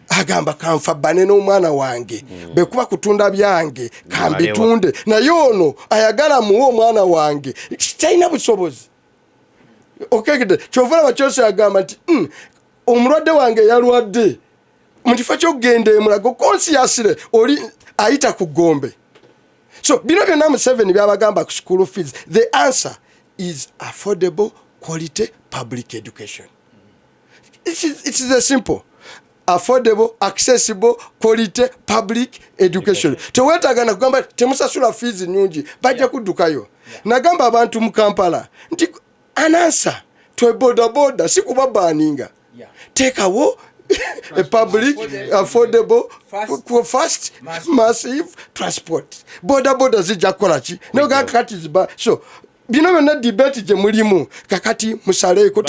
Agamba kanfa bbane n'omwana wange, bwe kuba kutunda byange kambitunde, naye ono ayagala muwe omwana wange, talina busobozi. Okegede kyova olaba kyose agamba nti, omulwadde wange yalwadde mu kifo ky'okugenda emulago konsiyasire oli ayita ku gombe." So bino byonna Museveni byabagamba ku school fees, the answer is affordable quality public education. It is a simple affordable, accessible, quality public education. Teweetaaga nakugamba temusasula fees nyingi, bajja kuddukayo. Nagamba abantu mu Kampala nti an answer to bodaboda si kuba baninga, teekawo a public affordable fast massive transport. Boda boda zijja kukola ki? Nogaa kakati ziba. So bino byonna debate gye mulimu kakati musaleeko.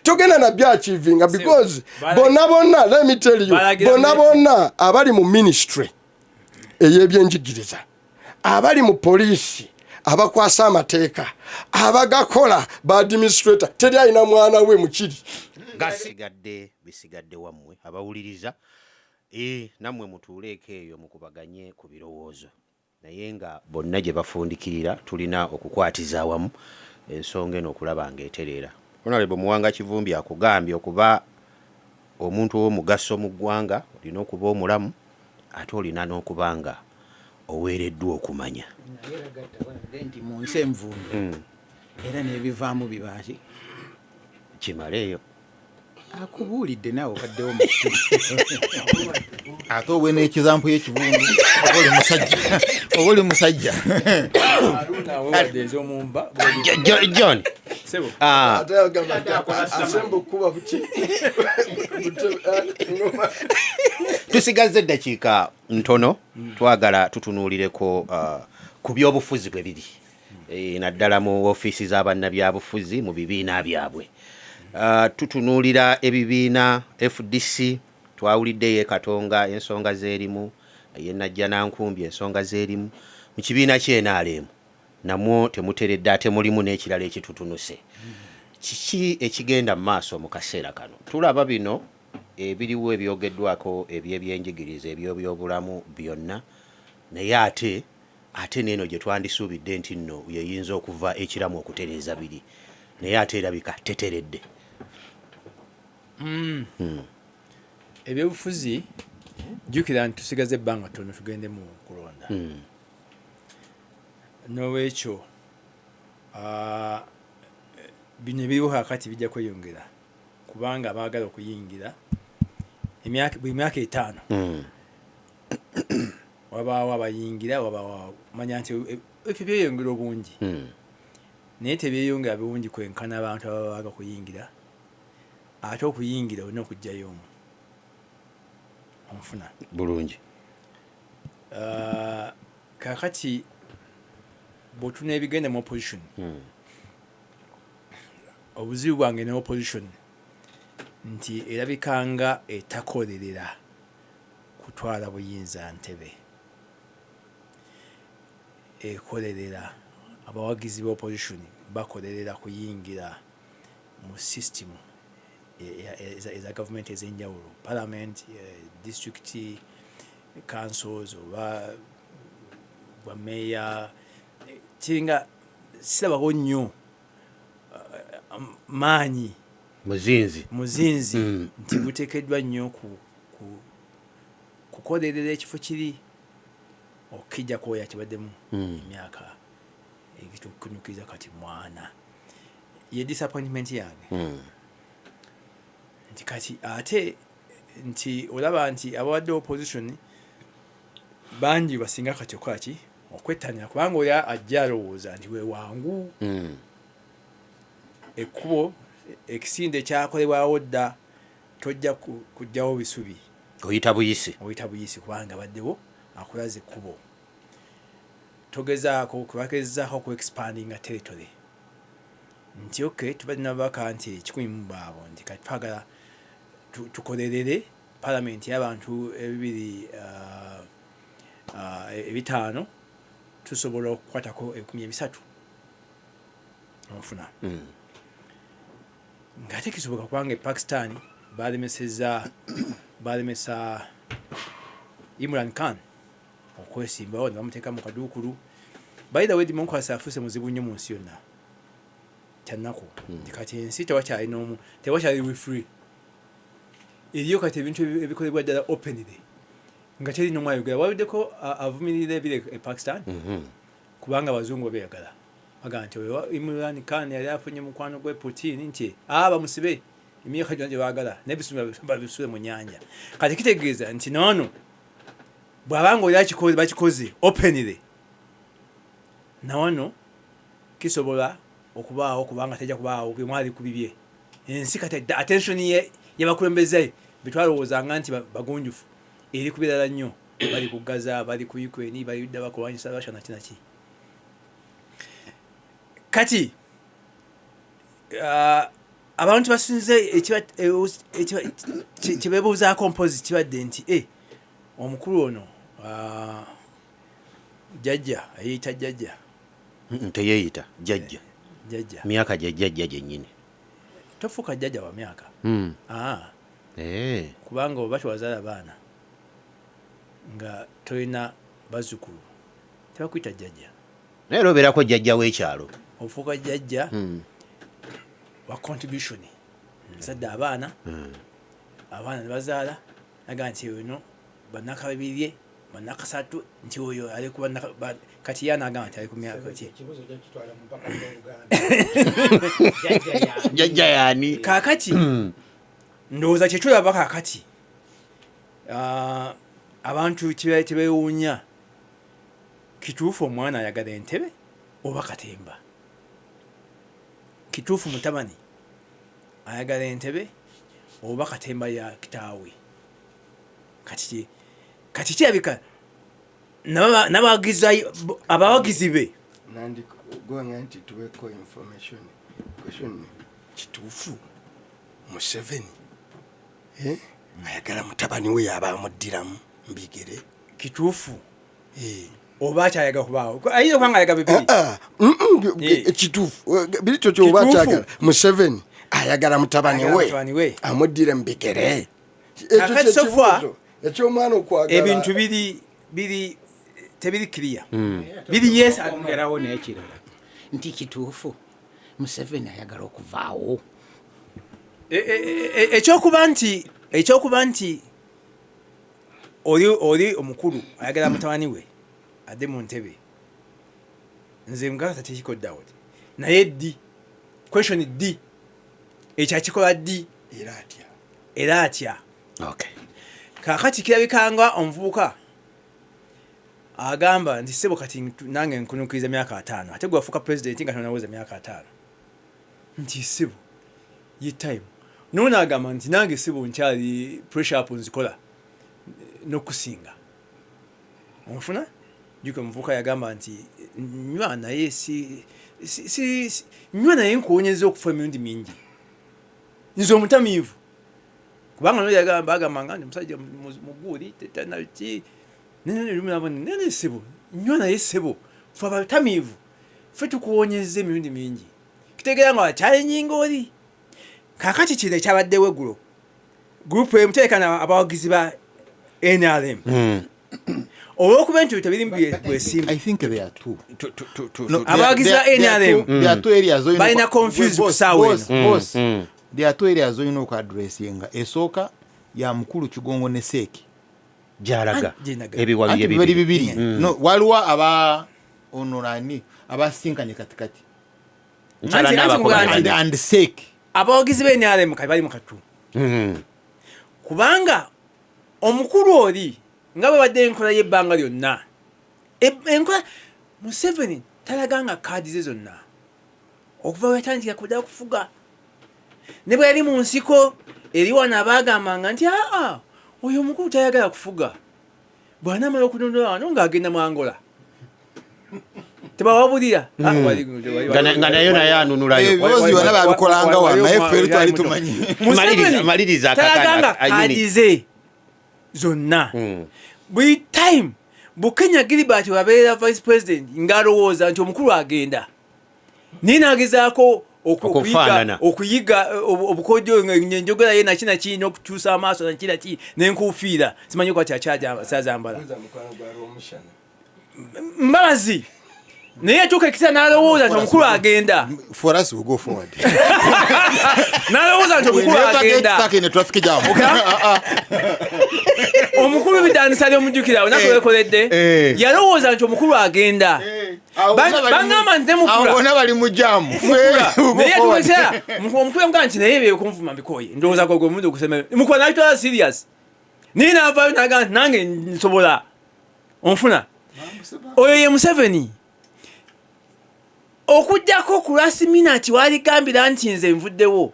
Togenda na byakivinga because bonna bonna, let me tell you, bonna bonna abali mu ministry ey'ebyenjigiriza, abali mu poliisi, abakwasa amateeka, abagakola, ba administrator, teri alina mwana we mukiri. Gasigadde bisigadde wammwe abawuliriza. Nammwe mutuuleeko eyo mukubaganye ku birowoozo, naye nga bonna gye bafundikirira tulina okukwatiza awamu ensonga eno okulaba ng'etereera. Honorable Muwanga Kivumbi akugambye okuba omuntu ow'omugaso mu ggwanga olina okuba omulamu, ate olina n'okuba nga oweereddwa okumanya. Naye era gatta nti mu nsi envundu era n'ebivaamu bibaaki. Kimaleeyo. Akubuulidde naawe obaddewo mu studio. Ate obwe n'ekizampu y'ekivundu, oba oli musajja, oba oli musajja. Haruna wewadde ez'omumba. John. Sebo. Ah, Ate agamba nti asemba okukuba buki. Tusigazze eddakiika ntono, twagala tutunuulireko ku byobufuzi bwe biri, naddala mu ofiisi z'abannabyabufuzi mu bibiina byabwe. Tutunuulira ebibiina FDC, twawuliddeyo e Katonga ensonga z'erimu, ye Najjanankumbi ensonga z'erimu, mu kibiina ky'NRM namwo temuteredde, ate mulimu n'ekirala ekitutunuse. Kiki ekigenda mu maaso mu kaseera kano? Tulaba bino ebiriwo ebyogeddwako ebyebyenjigiriza, ebyobyobulamu byonna, naye ate neeno gye twandisuubidde nti nno yeyinza okuva ekiramu okutereeza biri, naye ate erabika teteredde. Ebyobufuzi, jjukira nti tusigaze ebbanga ttono tugende mu kulonda. N'olwekyo bino ebiriwo kakati bijja kweyongera kubanga abaagala okuyingira buli myaka 5 wabaawo abayingira, wabaawo manya nti ebyo byeyongera obungi, naye tebyeyongera bulungi kwenkana abantu ababa baaga kuyingira. Ate okuyingira olina okuggyayo omu onfuna. Bulungi. Kakati bw'otuna ebigenda mu opposition, obuzibu bwange ne opposition nti erabikanga etakolerera kutwala buyinza ntebe, ekolerera abawagizi ba opposition bakolerera kuyingira mu system eza gavumenti ez'enjawulo, parliament, district councils oba bwa meeya. Kiringa sirabako nnyo maanyi muzinzi muzinzi nti guteekeddwa nnyo ku kukolerera ekifo kiri okukijjako oyo akibaddemu emyaka egitukunyukiriza kati mwana. Ye disappointment yange nti kati ate nti olaba nti ababadde opposition bangi basinga kati okukola ki, okwettanira, kubanga oli ajja alowooza nti wewangu ekkubo ekisinde kyakolebwawo dda, tojja kujjawo bisubi. Oyita buyisi. Oyita buyisi kubanga baddewo akulaza ekkubo. Togezaako kubagezaako ku expandinga territory nti ok, tubadde nababaka nti 100 baabo, nti kati twagala tukolerere palamenti y'abantu ebibiri 5 tusobola okukwatako 300. Onfuna. Ng'ate kisoboka kubanga e Pakistan balemesa Imran Khan okwesimbawo ne bamuteeka mu kaduukulu. By the way, democracy afuuse muzibu nnyo mu nsi yonna. Kyannaku nti kati ensi tewakyali n'omu, tewakyali free. Eriyo kati ebintu ebikolebwa ddala openly nga teri n'omu ayogera. Waluddeko avumirira ebiri e Pakistan kubanga abazungu babyagala. Bagamba nti oyo Imran Khan yali afunye mukwano gwe Putin nti bamusibe emyaka gyonna gye baagala n'ebisumba babisule mu nnyanja. Kati kitegeeza nti noono bw'abanga oli akikoze, bakikoze openly, nawano kisobola okubaawo kubanga tejja kubaawo buli omu ali ku bibye. Ensi kati attention ye y'abakulembeze betwalowoozanga nti bagunjufu eri ku birala nnyo. Bali ku Gaza, bali ku Ukraine, bali dda bakulwanyisa Russia naki naki. Kati abantu basinze kye beebuuzaako mpozi kibadde nti omukulu ono jjajja ayeeyita jjajja. Teyeeyita jjajja. Jjajja. Myaka gya jjajja gyennyini. Tofuuka jjajja wa myaka. Kubanga oba tewazaala baana nga tolina bazzukulu tebakuyita jjajja. Naye era obeerako jjajja w'ekyalo. Ofuuka jjajja wa contribution. Nzadde abaana, abaana ne bazaala, naga nti ono bannakabibirye, bannakasatu, nti oyo ali ku kati ye anagamba nti ali ku myaka ki? Ekibuuzo gyakitwala mu mpaka z'Oluganda. Jjajja yaani? Kaakati ndowooza kye tulaba kaakati, abantu tebeewuunya kituufu omwana ayagala entebe oba katemba. Kituufu mutabani ayagala entebe oba katemba ya kitaawe. Kati kirabika abawagizi be. Nandikugwanga nti tuweko information. Question kituufu Museveni ayagala mutabani we yaba amuddiramu mbigere. Kituufu. Oba akyayagala kubaawo. Ayinza okuba nga ayagala bibiri. Kituufu. Biri kyo kyoba akyagala. Museveni ayagala mutabani we amuddire mbigere. Kakati so far, eky'omwana okwagala. Ebintu biri tebiri clear. Biri yes ongerawo n'ekirala nti kituufu Museveni ayagala okuvaawo. Ekyokuba nti oli omukulu ayagala mutabani we adde mu ntebe, nze nkakasa tekiko doubt. Naye ddi? Question ddi? Ekyo akikola ddi? Era atya? Era atya? Kaakati kirabika nga omuvubuka agamba nti ssebo kati nange nkunuukiriza myaka 5, ate gwe wafuuka pulezidenti nga tonaweza myaka 5. Nti ssebo ye time. N'ono agamba nti nange ssebo nkyali pressure up nzikola n'okusinga. Onfuna? Jjuka omuvubuka yagamba nti nywa naye si, si, si, si, nywa naye nkuwonyeza okufa emirundi mingi. Nze omutamiivu. Kubanga n'oyo agamba nga ndi musajja muguuli, tana ki. Nene lumu nabona, nene ssebo, nywa naye ssebo, ffe abatamiivu, ffe tukuwonyeza emirundi mingi. Kitegeera nga kyalennyinga oli. Kaakati kino ekyabaddewo eggulo, group emu terekana abawagizi ba NRM. Olw'okuba nti tebiri mu bwesimbu. I think there are two. No, Abawagizi ba NRM there are two areas olina balina confused ku ssaawa eno. Boss, there are two areas olina okuaddressinga. Esooka ya mukulu Kigongo ne Seeki. Gy'alaga. Gy'alaga. Ebiwabi Anti ebibiri. bibiri bibiri. No, waliwo aba ono ani abasinkanye katikati. Nkyala Anti n'abakola anti nti. And Seeki. Abawagizi ba NRM kati bali mu katu. Kubanga omukulu oli nga bwe badde enkola y'ebbanga lyonna. Enkola Museveni talaganga kaadi ze zonna. Okuva bwe yatandika kudda kufuga. Ne bwe yali mu nsiko eri wano abaagambanga nti aa oyo omukulu tayagala kufuga. Bw'anaamala okununula wano ng'agenda mu Angola. Tebawabulira. Nga nayo anunulayo. Ebibuuzo byonna babikolanga wano, naye ffe twali tumanyi. Maliriza akakana, Talaganga ayini. kaadi ze zonna. Buli time Bukenya Gilbert wabeera vice president ng'alowooza nti omukulu agenda, naye n'agezaako Okufaanana. okuyiga obukodyo enjogera ye naki naki n'okukyusa amaaso naki naki n'enkuufiira, simanyi kwati akyazambala. Mbabazi naye yatuuka ekiseera n'alowooza nti omukulu agenda. For us, we go forward. N'alowooza nti We omukulu never get agenda. stuck in a traffic jam. Omukulu bitandisa lyomujjukira olunaku lwekoledde. Yalowooza nti omukulu agenda. Bangamba nti nemukula Bonna bali mu jam. Naye yatuuka ekiseera omukulu yamugamba nti naye byekunvuma mbikoye, ndowooza gwe gwe omundi mukula n'abitwala serious, naye n'avaayo n'agamba nti nange nsobola onfuna. Oyo ye Museveni. Okugjako ku last minute waligambira nti nze nvuddewo,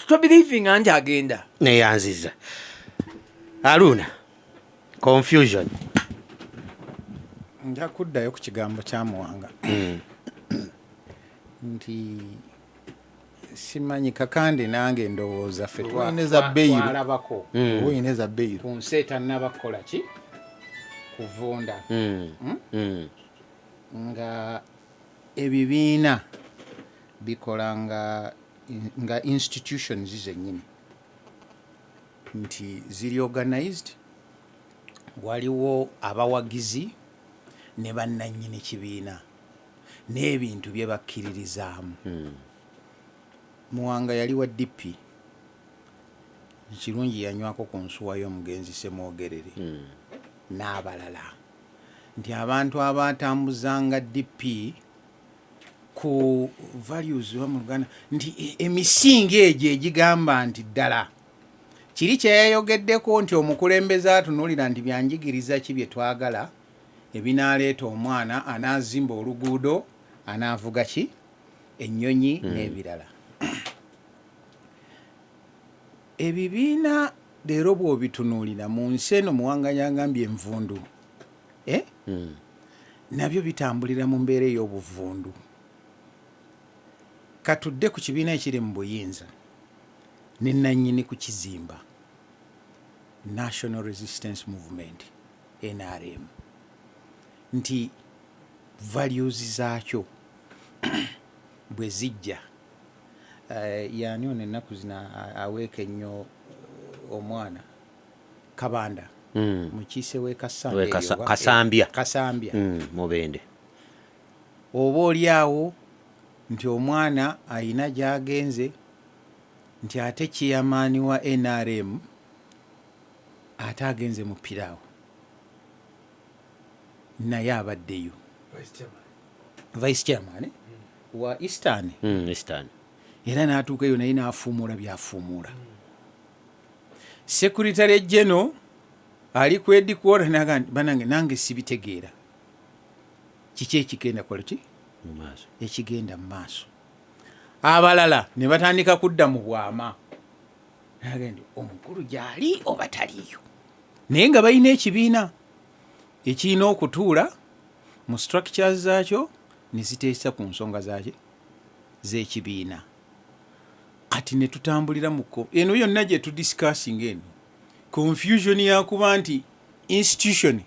tobelievinga nti agenda. Neyanziza Aluna confusion. Nja kuddayo ku kigambo kya Muwanga nti simanyi Kakande, nange ndowooza ffe Oyineza bbeeyi. twalabako Oyineza bbeeyi. ku nsi etannaba kukola ki, kuvunda, nga ebibiina bikola nga institutions zennyini, nti ziri organized, waliwo abawagizi ne bannannyini kibiina n'ebintu bye bakkiririzaamu. Muwanga yali wa DP, kirungi yanywako ku nsuwa y'omugenzi Semwogerere n'abalala, nti abantu abatambuzanga DP ku values oba mu Luganda nti emisingi egyo egigamba nti ddala kiri kyeyayogeddeko nti omukulembeze atunuulira nti byanjigiriza ki bye twagala ebinaaleeta omwana anaazimba oluguudo, anaavuga ki ennyonyi n'ebirala. Ebibiina leero bw'obitunuulira mu nsi eno, Muwanga yagambye envundu, eh? Nabyo bitambulira mu mbeera ey'obuvundu. Katudde ku kibiina ekiri mu buyinza ne nannyini kukizimba, National Resistance Movement, NRM, nti values zaakyo bwe zijja, yani ono ennaku zino aweeka ennyo, omwana Kabanda, mukiise w'e Kasambya. We Kasambya. Kasambya. Mubende. Oba oli awo nti omwana ayina gy'agenze, nti ate chairman wa NRM ate agenze mu piraawo, naye abaddeyo vice chairman wa Eastern. Eastern. Era n'atuuka eyo naye n'afuumuula byafuumuula. Secretary general ali ku headquarter naga nti, banange, nange sibitegeera kiki ekigenda kola ki mu maaso. Ekigenda mu maaso. Abalala ne batandika kudda mu bwama. Naga nti omukulu gyali oba taliiyo, naye nga balina ekibiina ekirina okutuula mu structures zaakyo ne ziteesa ku nsonga zaaki z'ekibiina. Kati ne tutambulira mu eno yonna gye tudiscussing eno confusion yakuba nti institution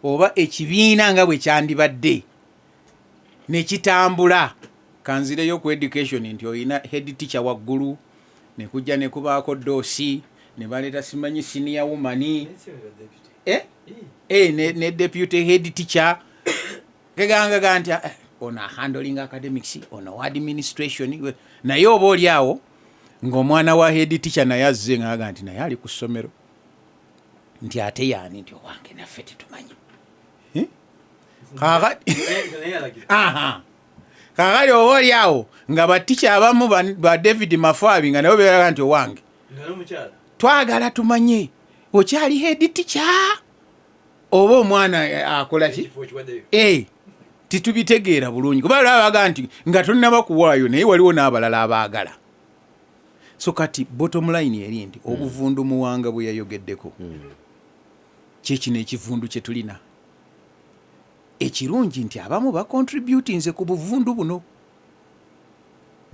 oba ekibiina nga bwe kyandibadde nekitambula. Kanzireyo ku education nti olina head teacher waggulu, nekujja nekubaako doosi ne baleeta simanyi senior woman, eh? Eh, ne deputy head teacher, kegangaga nti ono ahandling academics, ono wa administration. Naye oba oli awo ng'omwana wa head teacher naye azze ngaaga nti naye ali ku ssomero, nti ate yaani, nti owange naffe tetumanyi. Eh? Aha. Kaakati oba oli awo nga batica abamu ba David Mafaabi nga nabo beeraga nti owange twagala tumanye okyali head teacher oba omwana akola ki. Eh, titubitegeera bulungi kuba baga nti nga tonnaba kuwaayo, naye waliwo n'abalala abaagala. So kati bottom line eri nti obuvundu Muwanga bwe yayogeddeko kyekino ekivundu kye tulina. Ekirungi nti abamu bacontributinze ku buvundu buno.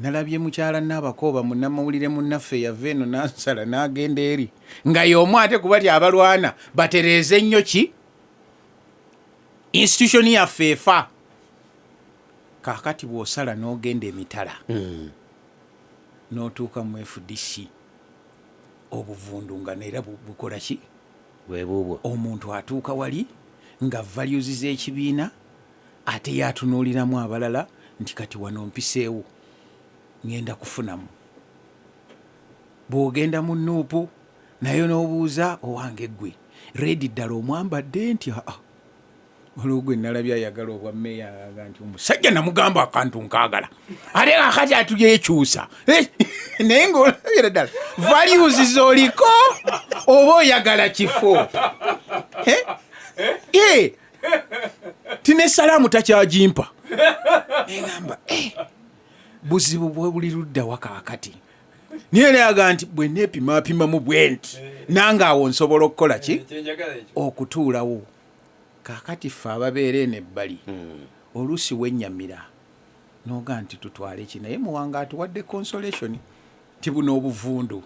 Nalabye mukyala Nabakooba, munnamawulire munnaffe, yava eno nansala n'agenda eri nga y'omu ate kuba ti abalwana batereeze nnyo ki institution yaffe efa. Kaakati bw'osala n'ogenda emitala n'otuuka mu FDC, obuvundu nga neera bukola ki? Bwe buubwo. Omuntu atuuka wali nga values z'ekibiina ate yatunuuliramu abalala nti kati wano mpiseewo, ŋŋenda kufunamu. Bw'ogenda mu NUP naye n'obuuza, owange ggwe red ddala omwambadde? Nti aa, waliwo gwe nalabye ayagala obwa mmeeya, aga nti omusajja namugamba akantu nkaagala, ate kakati atulyekyusa. Eh, naye ng'olabira ddala values z'oliko oba oyagala kifo. Eh? Eh, ti ne salaamu takyagimpa. Negamba, eh, buzibu bwe buli ludda wa kaakati? Naye nayaga nti bwe neepimaapimamu bwe nti nange awo nsobola okukola ki? Kyenjagala ekyo. Okutuulawo. Kaakati ffe ababeera eno ebbali oluusi wennyamira noga nti tutwale ki, naye Muwanga atuwadde consolation nti buno obuvundu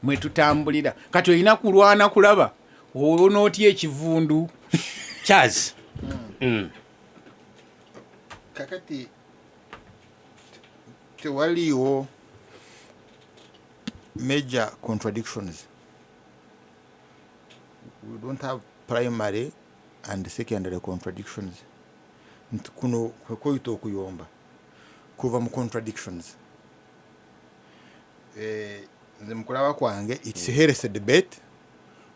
mwe tutambulira. Kati olina kulwana kulaba onootya ekivundu. Charles. Kakati tewaliiwo major contradictions. We don't have primary and secondary contradictions, nti kuno kwekoyita okuyomba kuva mu contradictions. Eh, nze mukulaba kwange it's a healthy debate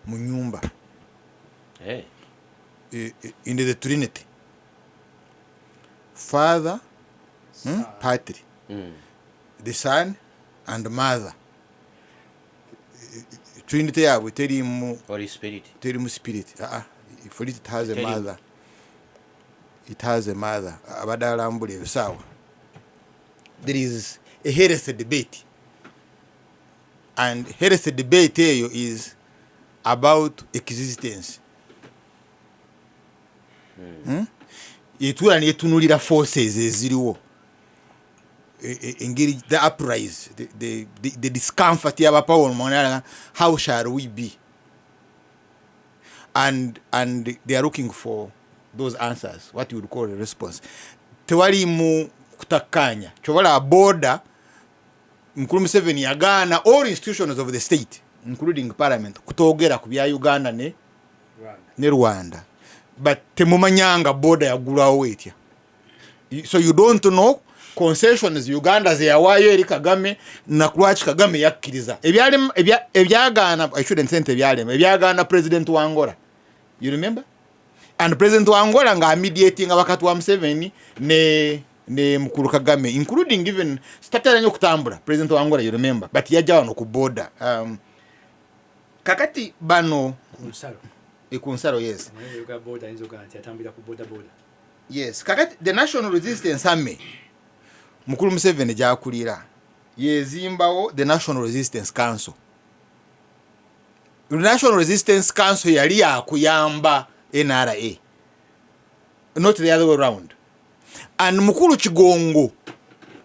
mu nyumba. In the Trinity, Father, Patri, the Son and Mother, Trinity yaabwe terimu Holy Spirit. Terimu spirit. Ah, ah, for it, it has a Terimu. mother. It has a mother. Abadde alambula ebisaawa. There is a healthy debate, and healthy debate eyo is about existence. Etuula netunulira forces eziriwo, engeri the uprise, the discomfort y'abapower, how shall we be, and they are looking for those answers, what you would call a response. Tewalimu kutakkaanya. Kyobalaba border, Mukulu Museveni yagaana all institutions of the state, including parliament, kutogera ku bya Uganda ne Rwanda, but temumanyanga border yagulwawo etya. So you don't know concessions Uganda zeyawaayo eri Kagame, nakulwaki Kagame yakkiriza ebyagaana. I shouldn't say nti ebyalema, ebyagaana president wa Angola, you remember? And president wa Angola nga amediatinga wakati wa Museveni ne mukulu Kagame, including even sitatera nnyo okutambula president wa Angola, you remember? But yajja wano ku border. Kakati bano Ku nsalo. Ku nsalo, yes. Omanyi boda ayinza okugamba nti atambulira ku boda boda. Yes. Kakati the National Resistance Army mukulu Museveni gyakulira yezimbawo the National Resistance Council. The National Resistance Council yali yakuyamba NRA, not the other way round, and mukulu Kigongo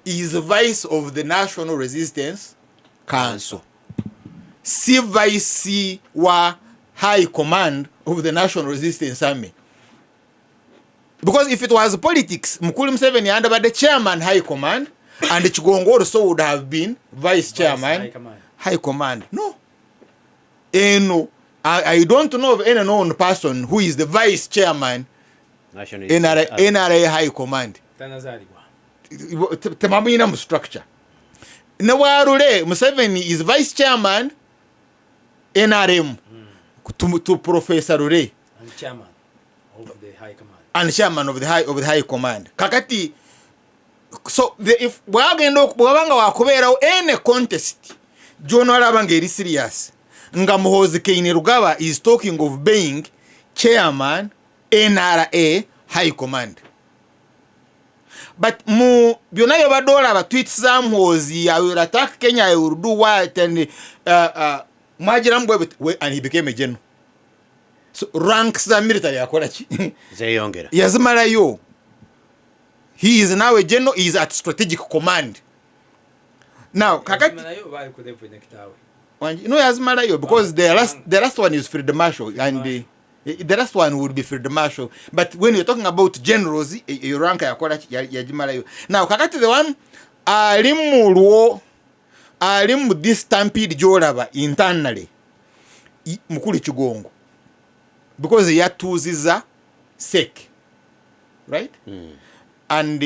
is vice of the National Resistance Council, si vice wa high command of the National Resistance Army, because if it was politics, mukulu Museveni yandabadde chairman high command and Kigongo also would have been vice chairman high command. High command. No, eno I don't know of any known person who is the vice chairman National NRA, NRA high command. Tanazaalibwa. Temamuyina mu structure. Ne bwarule Museveni is vice chairman NRM to Professor Lule And chairman of the high command. And chairman of the high command. Kakati so the, if bwagenda bwabanga wakubeerawo any contest gyonalaba nga eri serious, nga Muhoozi Kainerugaba is talking of being chairman NRA high command, but mu byonna byobadde olaba tweets za Muhoozi, "I will attack Kenya, I will do what," and mwagiramu bwe and he became a general. So ranks za military yakola ki? Zeyongera. Yazimalayo. He is now a general, he is at strategic command. Now kakati Yazimalayo oba ali ku level ne kitaawe? No, yazimalayo because the last one is Field Marshal and the last one would be Field Marshal. But when you're talking about generals, eyo rank yakola ki? Yagimalayo. Now kakati the one ali mu lwo ali mu this stampede gy'olaba internally, mukulu Kigongo, because yatuuziza CEC, right? And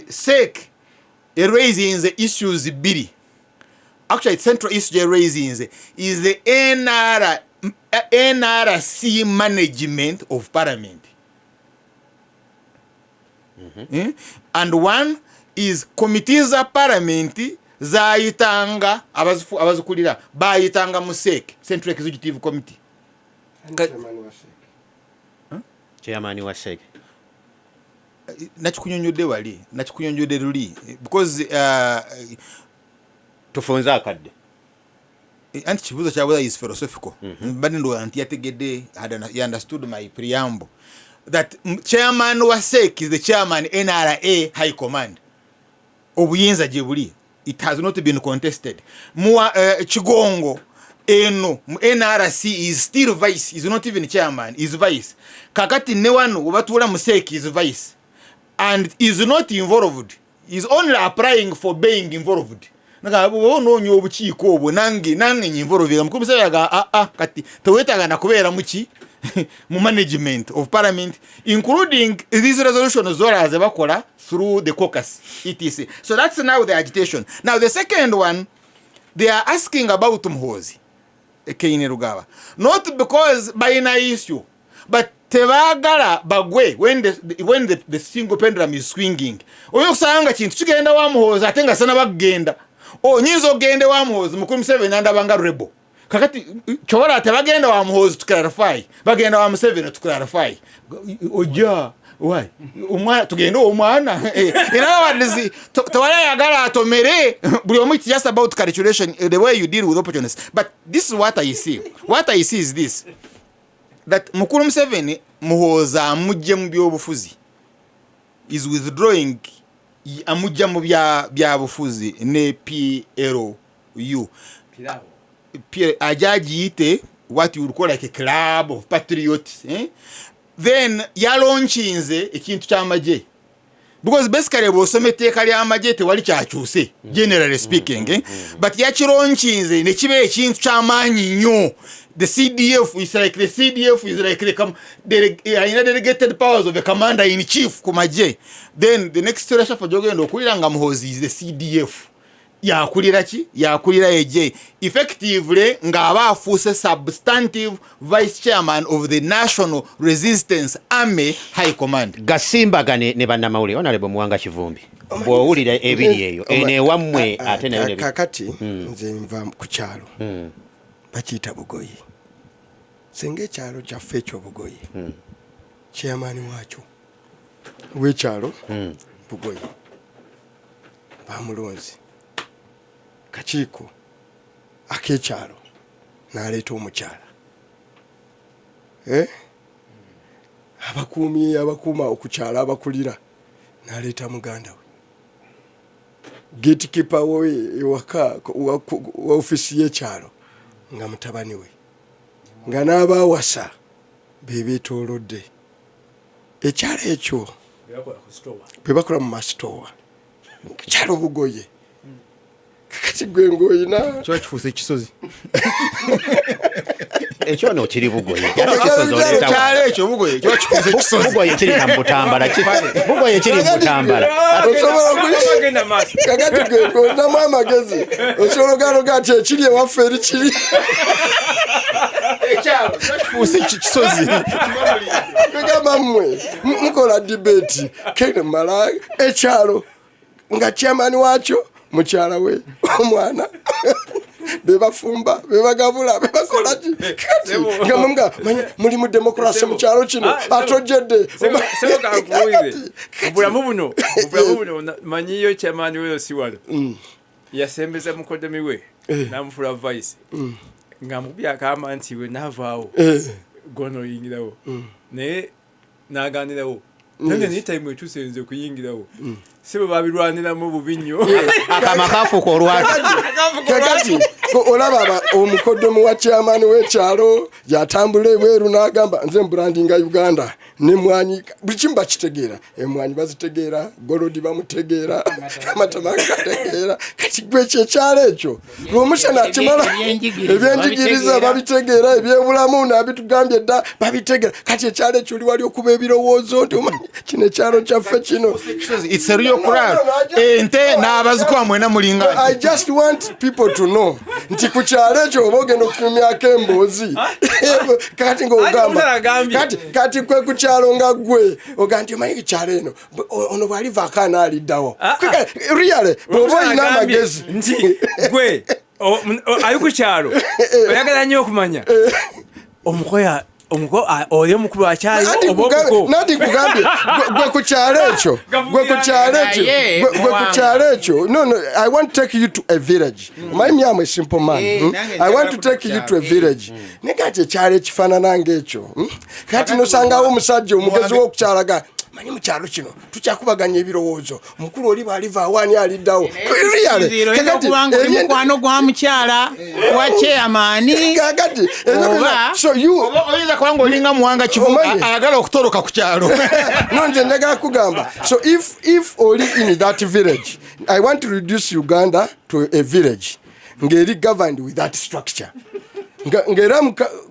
CEC eraisinze issues bbiri. Actually, central issue gyeraisinze is the NRC management of parliament. And one is committees za parliament zayitanga abazikulira bayitanga mu CEC, Central Executive Committee. Chairman wa CEC. Chairman wa CEC? Nakikunyonyodde wali, nakikunyonyodde luli because tufunze akadde. Anti kibuuzo kyabuuza is philosophical. Mbadde ndowooza nti yategedde, he understood my preamble that chairman wa CEC is the chairman NRA high command. Obuyinza gye buli, it has not been contested. Muwa Kigongo eno mu NRC is still vice, is not even chairman, is vice. Kakati ne wano webatuula mu CEC is vice and is not involved, is only applying for being involved. Nagamba, onoonya obukiiko obwo, nange nyinvolvinga. Mukulu Museveni agamba, "Ah, ah, kati teweetaaga nakubeera muki mu management of parliament, including these resolutions zola ze bakola through the caucus, etc." So that's now the agitation. Now the second one, they are asking about Muhoozi Kainerugaba, not because balina issue, but tebaagala bagwe when the single pendulum is swinging. Oyo okusanga kintu kigenda wa Muhoozi ate nga sana bagenda onyinza okugenda wa Muhoozi, mukulu Museveni andaba nga rebel. Kakati kyobola tebagenda wa Muhoozi to clarify, bagenda wa Museveni to clarify. Ojja why omwana tugende omwana. In other words, tewali ayagala atomere buli omu. It's just about calculation, the way you deal with opportunities. But this is what I see. What I see is this, that mukulu Museveni Muhoozi amugye mu byobufuzi, is withdrawing, amujja mu bya bufuzi ne PLU. Pirawo. Ajja agiyite what you would call like a club of patriots, eh? Then yalaunchinze ekintu ky'amagye because basically bw'osoma etteeka ly'amagye tewali kyakyuse, generally speaking, eh? But yakilaunchinze ne kiba ekintu ky'amaanyi nnyo. The CDF is like, the CDF is like the, alina delegated powers of a commander in chief ku magye. Then the next reshuffle gyogenda okuwulira nga Muhoozi is the CDF, yakulira ki, yakulira eje effectively ng'aba afuuse substantive vice chairman of the National Resistance Army high command. Gasimbagane ne bannamawulire. Honorable Muwanga Kivumbi, bw'owulira ebiri eyo eno ewammwe ate nayo Kakati nze nva ku kyalo bakiyita Bugoyi. Singa ekyalo kyaffe ekyobugoyi, chairman waakyo w'ekyalo Bugoyi bamulonzi kakiiko ak'ekyalo n'aleeta omukyala. Eh? Abakuumi abakuuma okukyala abakulira n'aleeta muganda we, gatekeeper we ewaka wa ofiisi y'ekyalo nga mutabani we, nga n'abaawasa be beetoolodde ekyalo ekyo. Bebakola ku store. Bwe bakola mu masitowa kyalo Bugoye. Kakati gwe ng'oyina Kiba kifuuse ekisozi. Ekyo no kiri Bugoye. Ate kisozi oleeta wa? Kyalo ekyo Bugoye kiba kifuuse ekisozi. Bugoye kiri na Butambala. Bugoye kiri mu Butambala. Osobola Agenda maaso. Kakati gwe ng'olinamu amagezi, osobola ogaloga nti ekiri ewaffe eri kiri Ekyalo kiba kifuuse kisozi. Kugamba mmwe mukola debate kene mala ekyalo nga chairman wakyo mukyala we, omwana bebafumba, bebagabula, bebakola ki. Kati nga mwe manyi muli mu democracy mu kyalo kino. Ah, Sebo. Atojjedde. Sebo kankubuulire, obulamu buno manyiyo chairman weyo si wano yasembeza mukoddomi we n'amufuula vice ng'amukubye akama nti we naavaawo gonoyingirawo, naye n'aganirawo. Nange naye time etuuse nze okuyingirawo, si bwe babirwaniramu bubi nnyo. Akama kafuuka olwatu. Kakati olaba omukoddomu wa chairman w'ekyalo yatambula ebweru n'agamba, "Nze mbrandinga Uganda nemwanyi." Buli kimu bakitegeera, emwanyi bazitegeera, gold bamutegeera, amata bagategeera. Kati gwe ekyo ekyalo ekyo Lwomushana akimala. Ebyenjigiriza. Ebyenjigiriza babitegeera, ebyebulamu nabitugambye dda babitegeera. Kati ekyalo ekyo oli wali okuba ebirowoozo nti, "Omanyi kino ekyalo kyaffe kino." It's a real crowd. No, no, Ente n'abazikuba mwena mulinga. I just want people to know nti ku kyalo ekyo oba ogenda okunyumyako emboozi kati Anti ngaogamba omusala agambye. Kati kwe ku kyalo nga gwe oga nti, "Omanyi kyalo eno ono bw'aliva akaana aliddawo." Ah, ah. Really, bw'oba olina Agambye amagezi nti gwe ali ku kyalo oyagala nnyo okumanya omukoya omuko oli omukulu akyaliwo Anti oba omuko. Nanti nkugambye, gwe ku kyalo ekyo, gwe ku kyalo ekyo, Naye, gwe ku kyalo ekyo. No, I want to take you to a village. Omanyi me, am a simple man. Eh, nange I want to njagala take you to a kukyalo. village, naye kati ekyalo ekifaanana ngaekyo, Kati nosangawo omusajja omugezi w'okukyalo ga, "Manyi mu kyalo kino tukyakubaganya ebirowoozo, omukulu oli bw'aliva awaani aliddawo." Really, Sinziiro oyinza kakati okuba nga oli mukwano gwa mukyala wa chairman. Kakati ebyo so you Oba oyinza kuba nga olinga Muwanga Kivu Omanyi. ayagala okutoloka ku kyalo. No, nze njagala kugamba, so if oli in that village, I want to reduce Uganda to a village ng'eri governed with that structure, ng'era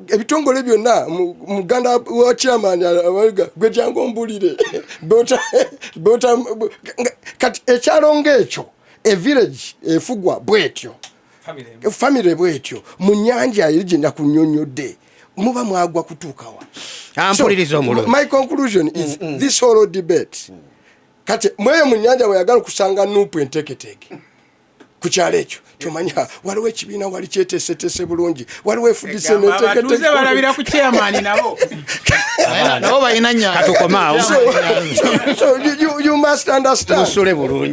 ebitongole byonna muganda wa chairman abaga, "Gwe jangu ombulire." Kati ekyalo ng'ekyo, a village efugwa bwetyo, family bwetyo, mu nyanja eri gye nakunyonyodde, muba mwagwa kutuukawa? Ampuliriza omulungi. My conclusion is this whole debate, kati mweyo mu nyanja bweyagala okusanga NUP enteeketeeke ku kyalo ekyo, kyomanya waliwo ekibiina wali kyeteeseteese bulungi, waliwo FDC. Abatuuze balabira ku chairman nabo. Nabo balina nyanja. Katukomaawo. So you must understand. Musule bulungi.